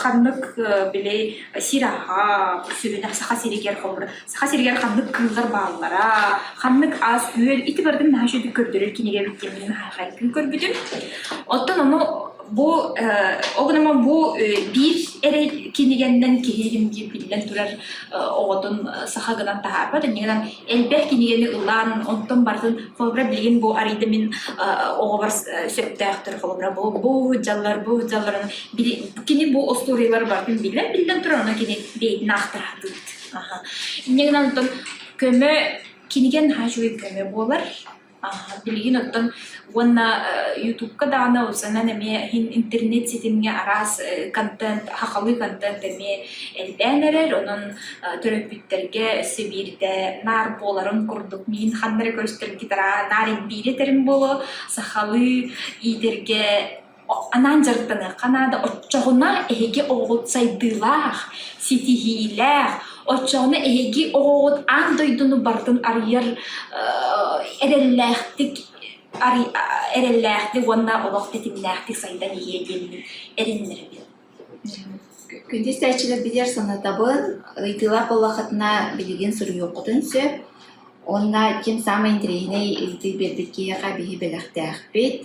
ханнык били сир аһа сүрүнэ Саха сиригэр холобура Саха сиригэр ханнык кыыллар бааллара, ханнык ас-үөл ити барытын наһаа үчүгэйдик көрдөрөр кинигэ эбит диэн мин наһаа хайгыы көрбүтүм. Оттон ону бу ол гынан бу биир эрэ кинигэннэн киһи диэн биллэн турар оҕотун саха гынан таһаарбат. Инньэ гынан элбэх кинигэни ылан, онтон барытын холобура билигин бу арыйда мин оҕобор сөптөөхтөр холобура бу бу дьаллар бу дьалларын кини бу остуоруйалары барытын билэр биллэн турар ону кини бэйэтин аахтараатыыбыт. Инньэ гынан онтон көмө кинигэ наһаа үчүгэй көмө буолар. Билигин оттон уонна Ютубка даҕаны ылсанан эмиэ иһин интернет ситимҥэ араас контент, сахалыы контент эмиэ элбээн эрэр. Онон төрөппүттэргэ өссө биирдэ наар буоларын курдук миин ханна эрэ көрүстэргит наар биири этэрим буолуо, сахалыы иитэргэ анаан дьарыктаныахха наада. Оччоҕуна эһиги оҕоҕут сайдыылаах, ситиһиилээх, оччоҕуна эһиги оҕоҕут аан дойдуну барытын арыйар эрэллээхтик эрэллээхтик уонна олох тэтимнээхтик сайдан иһиэ диэммин эрэннэрэбин. Күндү истээччилэрбитигэр санатабын, ыйытыылаах буоллаххытына билигин суруйуоххутун сөп. Уонна ким саамай интэриэһинэй ыйытыы биэрбит киһиэхэ биһи бэлэхтээхпит.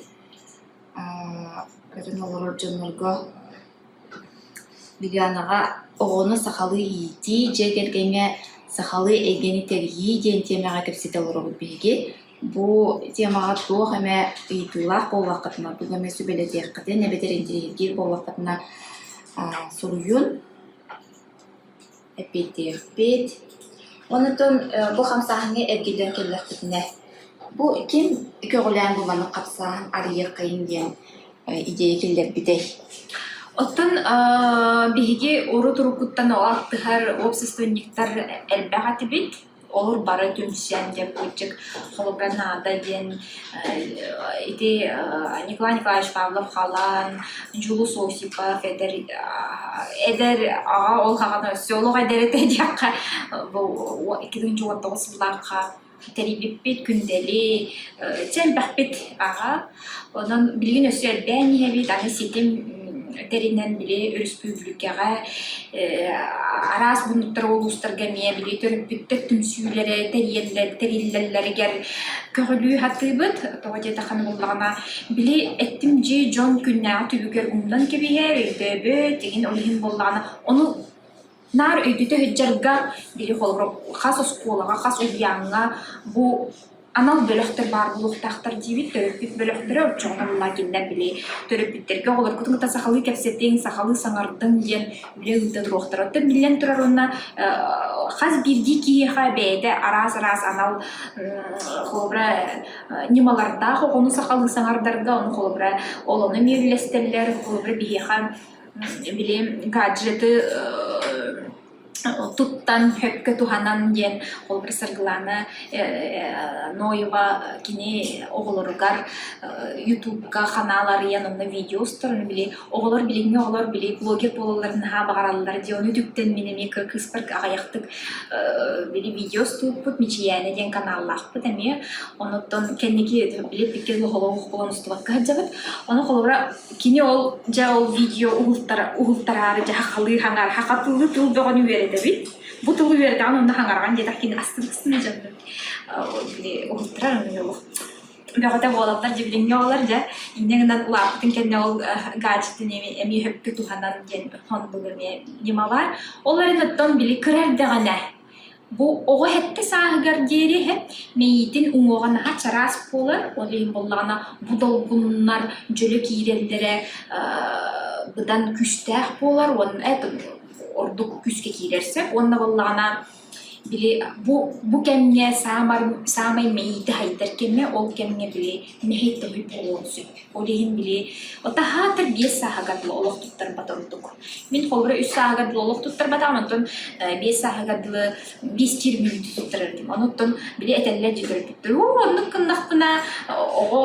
Көрөн олорор дьоннорго Лилианаҕа оҕону сахалыы иитии, дьиэ кэргэҥҥэ сахалыы эйгэни тэрийии диэн тиэмэҕэ кэпсэтэ олоробут биһиги. Бу темаҕа туох эмэ ыйытыылаах буоллаххытына, тугу эмэ сүбэлэтиэххитин эбэтэр интэриэһиргиир буоллаххытына суруйун. Эппиэттиэхпит. Онтон бу хамсааһыҥҥа эргиллэн кэллэхпитинэ, бу ким көҕүлээн бу маннык хамсааһын арыйыаххайын диэн идиэйэ киллэрбитэй? Оттон биһиги урут-уруккуттан алтыһар уопсастыбанньыктар элбэх этибит. Олор бары түмсэн дьэ кырдьык холобура наада диэн ити Николай Николаевич Павлов-Халан, Дьулус Осипов эдэр эдэр аҕа ол хаҕана өссө олох эдэр этэ диэххэ бу 2019 сыллаахха тэрийбиппит Күндэли чэ элбэхпит аҕа онон билигин өссө элбээн иһэбит аны ситим тэринэн били өрөспүүбүлүкэҕэ араас муннуктар улуустарга эмиэ били төрөппүттэр түмсүүлэрэ тэрийэллэр тэриллэллэригэр көҕүлүү сатыыбыт. Тоҕо диэтэххинэ буоллаҕына, били эттим дьиэ дьон күннээҕи түбүгэр умнан кэбиһэр, өйдөөбөт, иҥин ол иһин буоллаҕына ону наар өйдөтө сылдьарга били холобура хас оскуолаҕа, хас уһуйааҥҥа бу анал бөлөхтөр баар буолуохтаахтар диибит, төрөппүт бөлөхтөрө оччоҕуна буоллар кинилэр били төрөппүттэргэ оҕолоргутун кытта сахалыы кэпсэтиҥ, сахалыы саҥардыҥ диэн үлэ ыыта туруохтара. Оттон биллэн турар уонна хас биирдии киһиэхэ бэйэтэ араас-араас анал холобура ньымалардаах оҕону сахалыы саҥардарга, ону холобура ол ону эмиэ үллэстэллэр, холобура биһиэхэ били гаджеты туттан сөпкө туһанан диэн холобура Саргылаана Ноева кини оҕолоругар ютубка ханаал арыйан онно видео устарын били оҕолор билиҥҥи оҕолор били блогер буолалларын наһаа баҕараллар дии ону үтүктэн мин эмиэ кыыспар аҕыйахтык били видео устубуппут Мичийээнэ диэн каналлаахпыт эмиэ онуттан кэнники били икки оҕолоох буолан устубакка сылдьабыт ону холобура Кини ол дьэ ол видео уһултараары дьэ сахалыы хаҥар хахатылыы тыл бөҕөнү үөрэтэбит. Бу тылы үөрэтэҕин онно хаҥараҕын диэтэх кини астын-астына дьоннор били уһултарар онно олох бөҕөтө буолаллар дьэ билиҥҥи оҕолор дьэ инньэ гынан улааппытын кэннэ ол гаджетын эмиэ сөпкө туһанан диэн оннук эмиэ ньыма баар. Ол эрэн оттон били кыра эрдэҕинэ Бу оҕо сэттэ сааһыгар диэри мэйиитин уҥуоҕа наһаа чараас буолар, ол иһин буоллаҕына бу долгуннар дьөлө киирэллэрэ быдан күүстээх буолар уонна ордук күүскэ киирэр сөп уонна буоллаҕына били бу бу кэмҥэ саамай саамай мэйиитэ хайдар кэмэ ол кэмҥэ били мэһэй тоһуй буолуон сөп. Ол иһин били отаһаатар 5 сааһыгар дылы олох туттарбат ордук. Мин холобура 3 сааһыгар дылы олох туттарбатаҕым, онтон 5 сааһыгар дылы 5 мүнүүтэ туттарар этим. Онуттан били этэллэр дии төрөппүттэр, уу оннук гыннахпына оҕо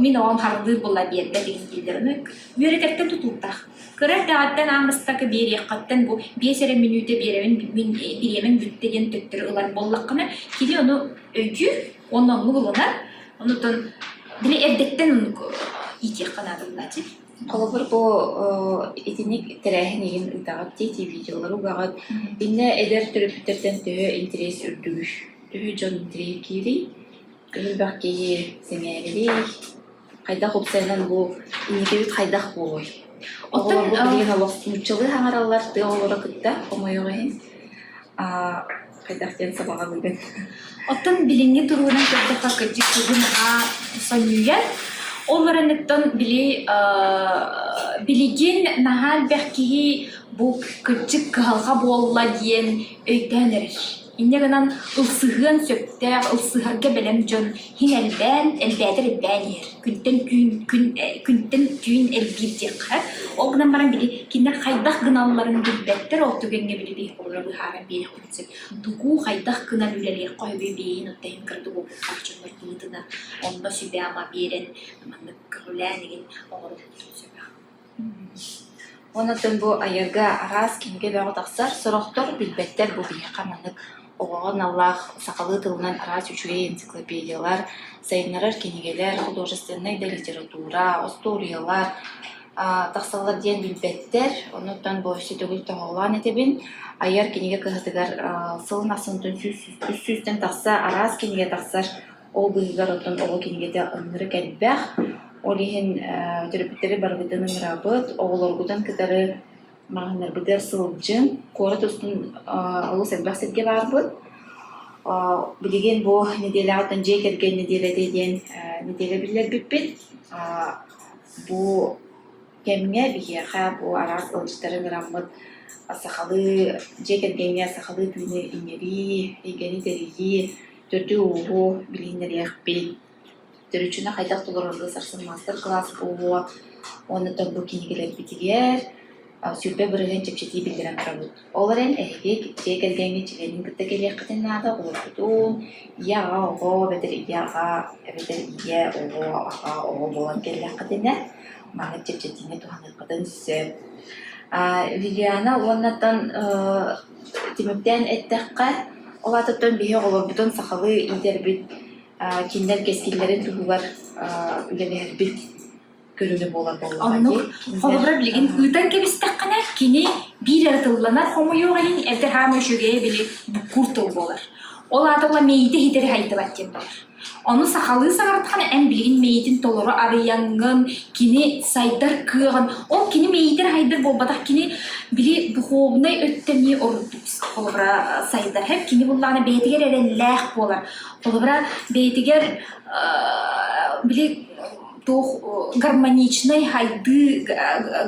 мин оҕом харылыыр буолла биэрбэт игин дииллэр. Ону үөрэтэртэн тутулуктаах. Кыра эрдэҕиттэн аан бастакы биэриэххиттэн бу 5 эрэ мүнүүтэ биэрэбин мин бириэмэм бүттэ диэн төттөрү ылар буоллаххына, кини ону өйдүүр уонна оннук ылынар. Онутун били эрдэттэн оннук иитиэххэ наада буолааччы. Холобур, бу итинник тэрээһин игин ыытаҕыт дии, ити видеолары угаҕыт. Иннэ эдэр төрөппүттэртэн төһө интэриэс үрдүгүй? Төһө дьон интэриэһиргиирий? Төһө элбэх киһи сэҥээрэрий? Хайдах уопсайынан бу инникибит хайдах буолуой? Оттон Оҕолорбут билигин олох нууччалыы саҥараллар тыа оҕолоро кытта, хомойуох иһин. Хайдах диэн сабаҕалыыгын? Оттон билиҥҥи туругунан көрдөххө, кырдьык тугу наһаа сонньуйар. Ол бараныттан били билигин наһаа элбэх киһи бу кырдьык кыһалҕа буолла диэн өйдөөн эрэр. Инньэ гынан ылсыһыан сөптөөх, ылсыһарга бэлэм дьон иһин элбээн, элбээтэр элбээн иһэр. Күнтэн түүн, күн, күнтэн түүн элбиир диэххэ. Ол гынан баран били кинилэр хайдах гыналларын билбэттэр, ол түгэҥҥэ били биһи холобура быһааран биэриэхпитин сөп. Тугу хайдах гынан үлэлиэххэ сөбүй биэһин оттон кыратык уопуттаах дьоннор быһыытынан онно сүбэ-ама биэрэн маннык көҕүлээн игин оҥоруохпутун сөп. Онон бу айарга араас кинигэ бөҕө тахсар, сорохтор билбэттэр бу биһиэхэ маннык оҕоҕо аналлаах сахалыы тылынан араас үчүгэй энциклопедиялар, сайыннарар кинигэлэр, художественнай да литература, остуоруйалар тахсаллар диэн билбэттэр. Онуттан бу өссө төгүл тоһоҕолоон этэбин, айар кинигэ кыһатыгар сылын ахсын үс сүүстэн тахса араас кинигэ тахсар. Ол быыһыгар оттон оҕо кинигэтэ ынырык элбэх. Ол иһин төрөппүттэри барыбытын ыҥырабыт, оҕолоргутун кытары маҕаһыыннарбытыгар сылдьыҥ. Куорат устун олус элбэх сиргэ баарбыт. Билигин бу нэдиэлэҕэ оттон дьиэ кэргэн нэдиэлэтэ диэн нэдиэлэ биллэрбиппит. Бу кэмҥэ биһиэхэ бу араас ыалдьыттары ыҥыраммыт сахалыы дьиэ кэргэҥҥэ сахалыы тыыны иҥэрии, эйгэни тэрийии төрдү-ууһу билиһиннэриэхпит, төрүччүнү хайдах толорорго сарсын маастар-кылаас буолуо уонна бу кинигэлэрбитигэр 20% чэпчэтии биллэрэн турабыт. Ол эрэн эһиги дьиэ кэргэҥҥит чилиэнин кытта кэлиэххитин наада, оҕолоргутун ийэ-аҕа оҕо эбэтэр ийэ-аҕа эбэтэр ийэ оҕо аҕа оҕо буолан кэллэххитинэ маннык чэпчэтиини туһаныаххытын сөп. Вивиана уоннаттан Түмүктээн эттэххэ, ол аатыттан биһи оҕолорбутун сахалыы иитэрбит, кинилэр кэскиллэрин туһугар үлэлэһэрбит көрүҥэ буолар буоллаҕа Оннук. дии. Холобура, билигин ыытан кэбистэххинэ, кини биир эрэ тылланар хомойуох иһин, эбэтэр хаама үчүгэйэ били буккуур тыл буолар. Ол аата ула мэйиитэ иһитэри хайдыбат диэн буолар. Ону сахалыы саҥардаххына, эн билигин мэйиитин толору арыйаҥҥын, кини сайдар кыаҕын, ол кини мэйиитин сайдар буолбатах, кини били духовнай өттө эмиэ ордук холобура сайдар. Һэп кини буллаҕына бэйэтигэр эрэллээх буолар. Холобура, бэйэтигэр били туох гармоничнай хайдыы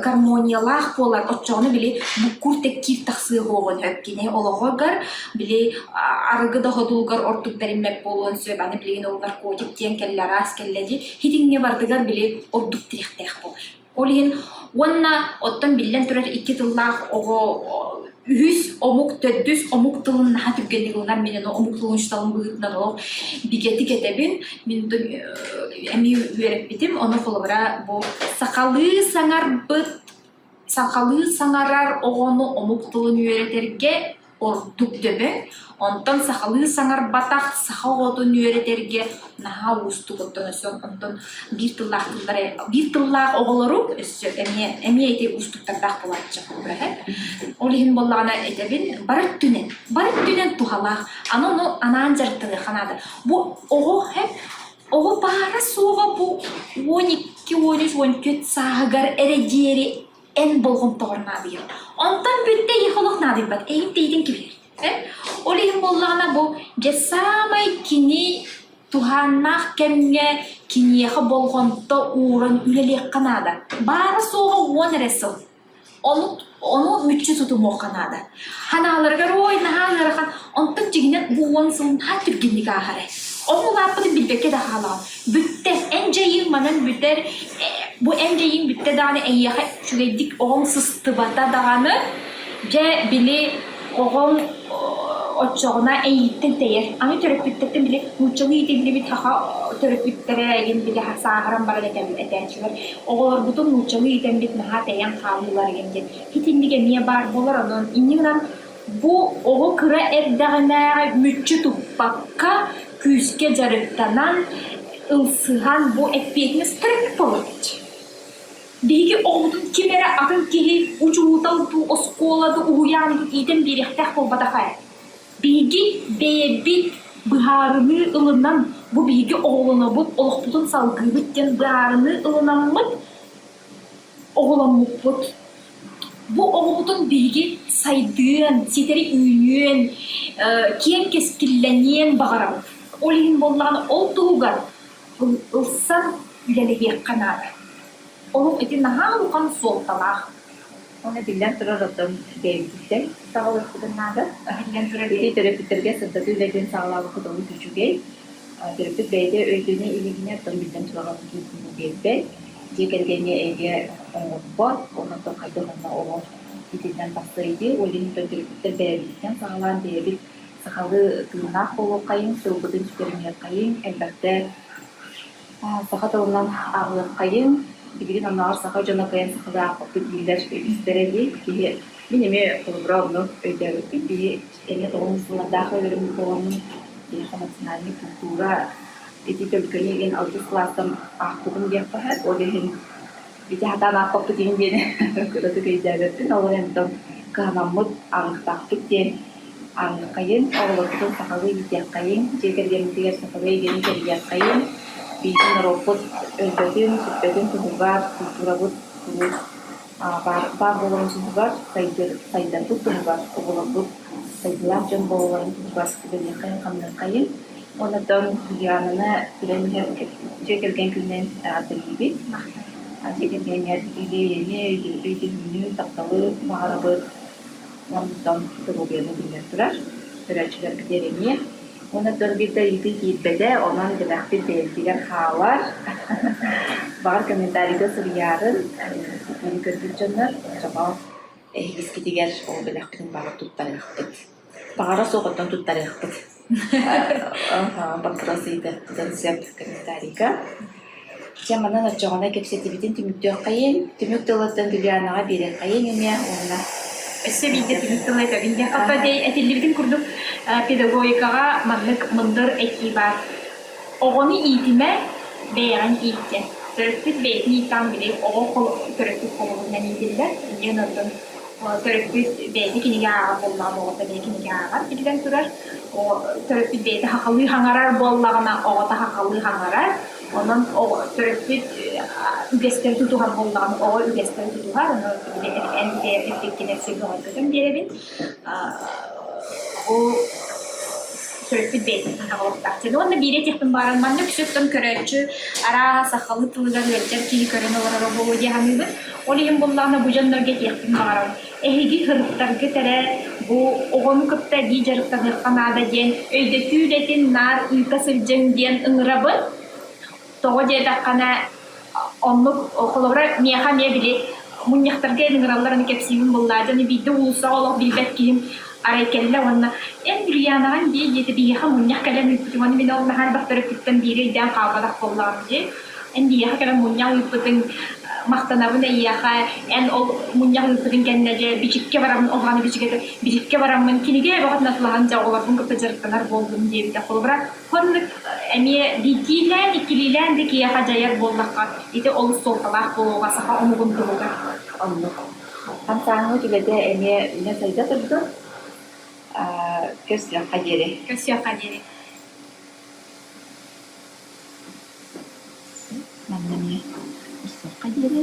гармониялаах буолар оччоҕуна били буккур тэккиир тахсыа буолуон сөп кини олоҕугар били арыгы да ходулугар ордук бэриммэт буолуон сөп аны билигин ол наркотик диэн кэллэ араас кэллэ дии хитиҥҥэ бардыгар били ордук тирэхтээх буолар ол иһин уонна оттон биллэн турар икки тыллаах оҕо үһүс омук, төрдүс омук тылын наһаа түргэнник ылынар. Мин ону омук тылын учууталын быһыытынан олох бигэтик этэбин. Мин эмиэ үөрэппитим. Ону холобура бу сахалыы саҥарбыт, сахалыы саҥарар оҕону омук тылын үөрэтэргэ ордук дөбөҥ. Онтон сахалыы саҥарбатах саха оҕотун үөрэтэргэ наһаа уустук. Оттон өссө онтон биир тыллаах тыллары биир тыллаах оҕолору өссө эмиэ эмиэ ити уустуктардаах буолааччы холобура Ол иһин буоллаҕына этэбин бары өттүнэн бары өттүнэн туһалаах аны ону анаан дьарыктаныахха наада. Бу оҕо оҕо баара суоҕа бу 12, 13, 14 сааһыгар эрэ диэри эн болҕомтоҕор наадыйар. Онтон бүттэ эйиэхэ олох наадыйбат, эйин тэйитин кэбиһэр. Ол иһин буоллаҕына бу дьэ саамай кини туһааннаах кэмҥэ киниэхэ болҕомто ууран үлэлиэххэ наада. Баара-суоҕа 10 эрэ сыл. Ону, ону мүччү тутумуохха наада. Ханааларыгар ой наһаа ыарахан, онтон дьиҥинэн бу 10 сыл наһаа түргэнник ааһар ээ. Ону улааппытын билбэккэ да хаалаҕын. Бүттэ, эн дьайыыҥ манан бүтэр, бу эн дьайыыҥ бүттэ даҕаны эйиэхэ үчүгэйдик оҕоҥ сыстыбата даҕаны, дьэ били оҕоҥ оччоҕуна эйииттэн тэйэр. Аны төрөппүттэртэн били нууччалыы иитиллибит саха төрөппүттэрэ игин били сааһыран баран этээччилэр оҕолорбутун нууччалыы иитэммит наһаа тэйэн хааллылар игин диэн. Итинник эмиэ баар буолар онон инньэ гынан бу оҕо кыра эрдэҕинээҕи мүччү туппакка күүскэ дьарыктанан ылсыһан бу эппиэтинэс төрөппүт буолар Биһиги оҕобутун ким эрэ атын киһи учуутал дуу, оскуола дуу, уһуйаан дуу иитэн биэриэхтээх буолбатах ээ. Биһиги бэйэбит быһаарыныы ылынан, бу биһиги оҕолонобут, олохпутун салгыыбыт диэн быһаарыныы ылынаммыт оҕоломмуппут. Бу оҕобутун биһиги сайдыан, ситэри үүнүөн, киэҥ кэскиллэниэн баҕарабыт. Ол иһин буоллаҕына, ол туһугар ылсан үлэлэһиэххэ наада. Олох ити наһаа улахан суолталаах. Уонна биллэн турар, оттон бэйэбититтэн саҕалыахпытын наада. Биллэн турар. Ити төрөппүттэргэ сырдатыы үлэтин саҕалаабыккыт олус үчүгэй. Төрөппүт бэйэтэ өйдөнө илигинэ, оттон биллэн турар отутун биэрбэт. Дьиэ кэргэҥҥэ эйгэ оҥорбот, онон хайдах онно оҕо итинэн тахсар дии. Ол иһин төрөппүттэр бэйэбититтэн саҕалаан бэйэбит сахалыы тыыннаах буолуоххайыҥ, тылбытын сүтэримиэххэйиҥ, элбэхтэ саха тылынан ааҕыаххайыҥ. Билигин оннооҕор саха дьоно кыайан сахалыы аахпаппыт дииллэр үгүстэрэ дии. Киһи мин эмиэ холобура онну өйдөөбүппүн. Киһи эмиэ тоҕус сыллардаах үөрэммит буоламмын, биһиэхэ национальнай культура ити төлкөнү игин алтыс кылаастан аахпытым диэххэ сөп. Ол иһин ити сатаан аахпаппыт иһин диэни кыратык өйдөөбөппүн. Ол эрэн кыһанаммыт ааҕыахтаахпыт диэн ааҕыаххайыҥ, оҕолорбутун сахалыы иитиэххэйиҥ, дьиэ кэргэммитигэр сахалыы эйгэни тэрийиэххэйиҥ, биһиги норуоппут өлбөтүн, сүппэтин туһугар, культурабыт куруук баар, баар буоларын туһугар, сайдыр, сайдарбыт туһугар, оҕолорбут сайдыылаах дьон буолалларын туһугар үлэлиэххэйиҥ-хамныаххайыҥ. Онтон Ульянаны билэн иһэр дьиэ кэргэн күнүнэн эҕэрдэлиибит. Дьиэ кэргэҥҥэр идиэйэни, өйдөбүнньү, тапталы баҕарабыт. Онтон доруобуйаны биллэн турар, көрөөччүлэрбитигэр эмиэ. Уонна дьон биир да ыйытыы киирбэтэ, онон бэлэхпит бэйэбитигэр хаалар. Баҕар комментарийга суруйаарын, итини көрбүт дьоннор, оччоҕо эһигискитигэр ол бэлэхпитин баҕар туттарыахпыт. Баҕара суох оттон туттарыахпыт. Боппуруос ыйытыахпытын сөп комментарийга. Дьэ, манан оччоҕуна кэпсэтиибитин түмүктүөххэйиҥ. Түмүк тылыттан Юлианаҕа биэриэххэйиҥ эмиэ уонна Өссө биирдэ түмүк тылы этэбин диэн. Хата этиллибитин курдук педагогикаҕа маннык мындыр этии баар. Оҕону иитимэ, бэйэҕин ииттэн. Төрөппүт бэйэтин ииттэҕин били оҕо төрөппүт холобурунан иитиллэр. Инньэ онтон төрөппүт бэйэтэ кинигэ ааҕар буоллаҕына, оҕото эмиэ кинигэ ааҕар биллэн турар. Төрөппүт бэйэтэ сахалыы саҥарар буоллаҕына, оҕото сахалыы саҥарар. Онон оҕо төрөппүт үгэстэри тутуһар буоллаҕына, оҕо үгэстэри тутуһар. Ону эн эппиккин өссө бөҕөргөтөн биэрэбин. Ол төрөппүт бэйэтин саҥалыахтаах диэн. Уонна биири этиэхпин баҕаран, манна үксүттэн көрөөччү араас сахалыы тылыгар ыалдьар киһи көрөн олороро буолуо дии саныыбын. Ол иһин буоллаҕына бу дьоннорго этиэхпин баҕарабын. Эһиги һырыттаргыт эрэ бу оҕону кытта эбии дьарыктаныахха наада диэн өйдөтүү үлэтин наар ыыта сылдьыҥ диэн ыҥырабын. Тоҕо диэтэххинэ, оннук холобура миэхэ эмиэ били мунньахтарга ыҥыраллар аны кэпсиибин буллаа дьону биирдэ уулуссаҕа олох билбэт киһим арай кэллэ уонна эн Ульянаҕын дии диэтэ биһиэхэ мунньах кэлэн ыыппытыҥ уонна мин ол наһаа элбэх төрөппүттэн биири өйдөөн хаалбатах буоллаҕым дии эн биһиэхэ кэлэн мунньах ыыппытыҥ махтанабын эйиэхэ эн ол мунньах ыыппытыҥ кэннэ дьэ бичиккэ бараммын ол даҕаны бичигэ бичиккэ бараммын кинигэ бөҕөтүн атылаһан дьэ оҕолорбун кытта дьарыктанар буоллум диэбитэ холобура Хоннук эмиэ биирдиилээн, иккилиилээн да киһиэхэ дьайар буоллахха, ити олус суолталаах буолуоҕа саха омугун туһугар. Оннук. Хамсааһыммыт үлэтэ эмиэ үүнэ-сайда турдун. Көрсүөххэ диэри. Көрсүөххэ диэри. Манна эмиэ көрсүөххэ диэри.